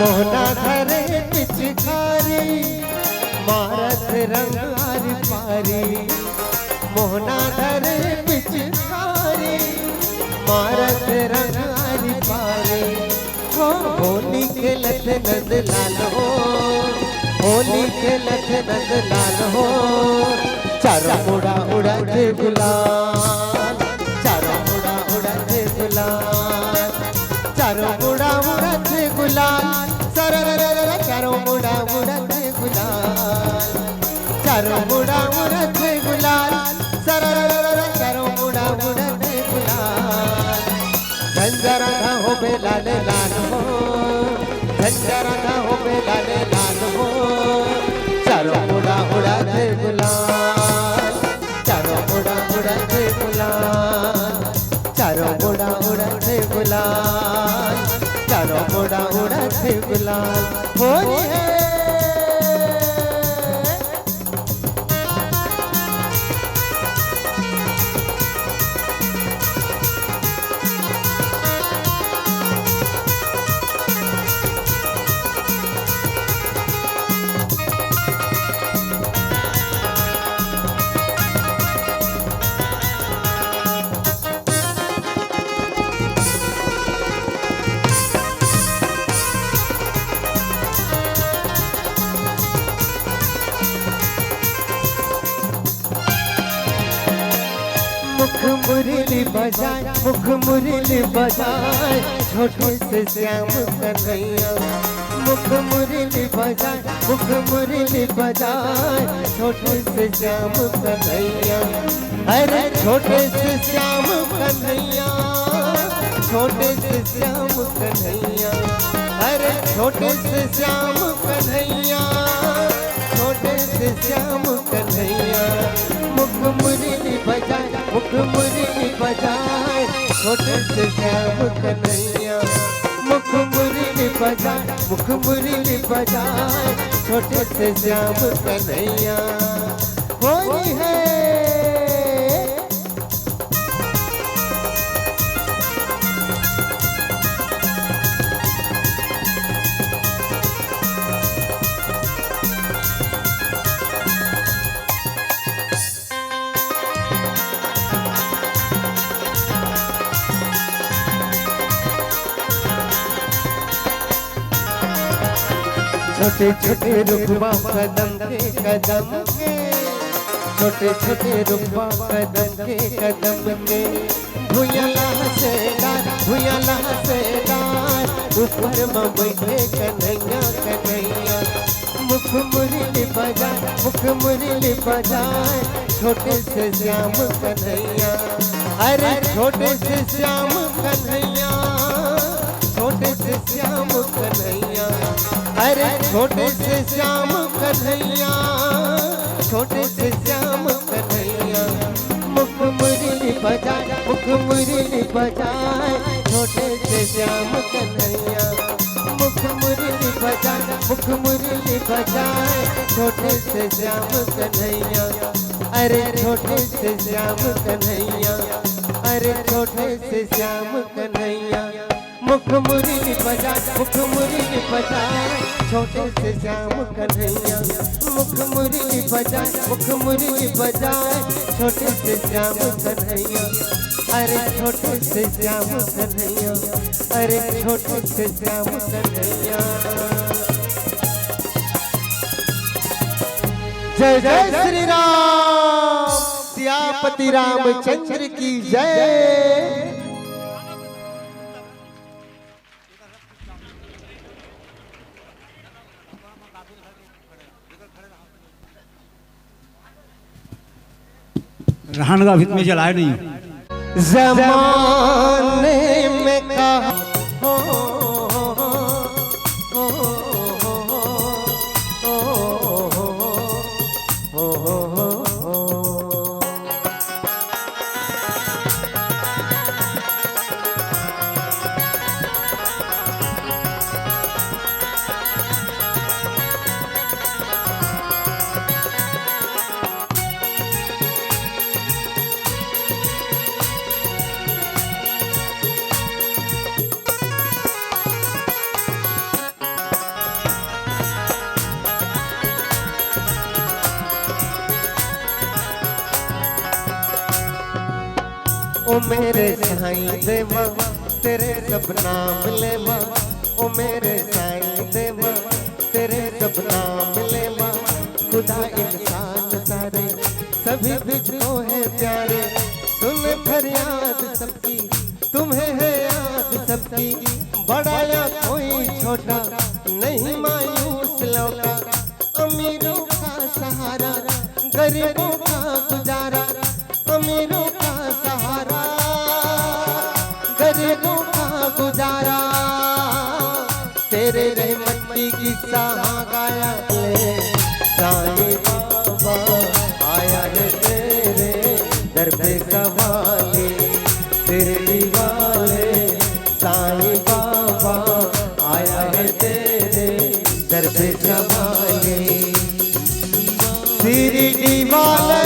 मोहना धरे पिचकारी, मारत रंग आरी पारी। मोहना धरे पिचकारी, मारत रंग आरी पारी। हो होली खेलत नंद लाल हो, होली खेलत नंद लाल हो, चारों मुड़ा उड़त गुलाल, चारों मुड़ा उड़त गुलाल, चारों मुड़ा उड़त गुलाल, सररररर, चारों मुड़ा उड़त गुलाल, चारों मुड़ा उड़त गुलाल, सररररर, चारों मुड़ा उड़त गुलाल। झंझराधा होबे लाल लाल हो, झंझराधा होबे लाल लाल हो, चारों मुड़ा उड़त गुलाल, चारों मुड़ा उड़त गुलाल, चारों मुड़ा उड़त गुलाल, चारों मुड़ा उड़त गुलाल। होली है। मुख मुरली बजाए, मुख मुरली बजाए, छोटे से श्याम कन्हैया। मुख मुरली बजाए, मुख मुरली बजाए, छोटे से श्याम कन्हैया। अरे छोटे से श्याम कन्हैया, छोटे से श्याम कन्हैया। अरे छोटे से श्याम कन्हैया, छोटे से श्याम कन्हैया। मुख मुरली बजाए, मुख मुरली बजाए, छोटे से श्याम कन्हैया। मुख मुरली बजाए, मुख मुरली बजाए, छोटे से श्याम कन्हैया। होली है। छोटे छोटे रुखवा कदम के, कदम के, छोटे छोटे रुखवा कदम के, कदम के, भुइयां लहसे डार, भुइयां लहसे डार, ऊपर म बइठे कन्हैया, कन्हैया। मुख मुरली बजाए, मुख मुरली बजाए, छोटे से श्याम कन्हैया। अरे छोटे से श्याम कन्हैया, छोटे से श्याम कन्हैया। अरे छोटे से श्याम कन्हैया, छोटे से श्याम कन्हैया। मुख मुरली बजाए, मुख मुरली बजाए, छोटे से श्याम कन्हैया। मुख मुरली बजाए, मुख मुरली बजाए, छोटे से श्याम कन्हैया, अरे छोटे से श्याम कन्हैया, अरे छोटे से श्याम कन्हैया। मुख मुरली बजाए, मुख मुरली बजाए, छोटे से श्याम कन्हैया। मुख मुरली बजाए, मुख मुरली बजाए, छोटे से श्याम कन्हैया। अरे छोटे से श्याम कन्हैया, अरे छोटे से श्याम कन्हैया। जय जय श्री राम, सियापति रामचंद्र की जय। रहन का अभी में जलाए नहीं। जमाने में कहा हो, हो, हो, ओ मेरे साईं देवा, तेरे सब नाम लेवा। ओ मेरे साईं देवा, तेरे सब नाम लेवा। खुदा इंसान सारे, सभी तुझको है प्यारे। सुन फरियाद सबकी, तुम्हें है याद सबकी। बड़ा या कोई छोटा, नहीं मायूस लौटा। अमीरों का सहारा, गरीबों का गुजारा। अमीरों का सहारा, गरीबों का गुजारा। तेरे रहमत की किस्सा हाँ गाया ले। साईं बाबा आया है तेरे दर पे सवाले। शिरडी वाले, साईं बाबा आया है तेरे दर पे सवाले। शिरडी वाले,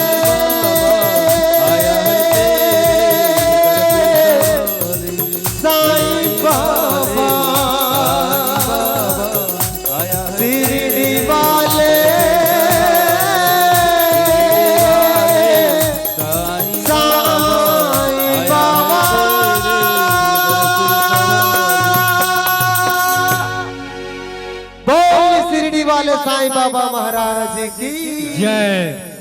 साईं बाबा, शिरडी वाले, साईं बाबा। बोल शिरडी वाले साईं बाबा महाराज की जय।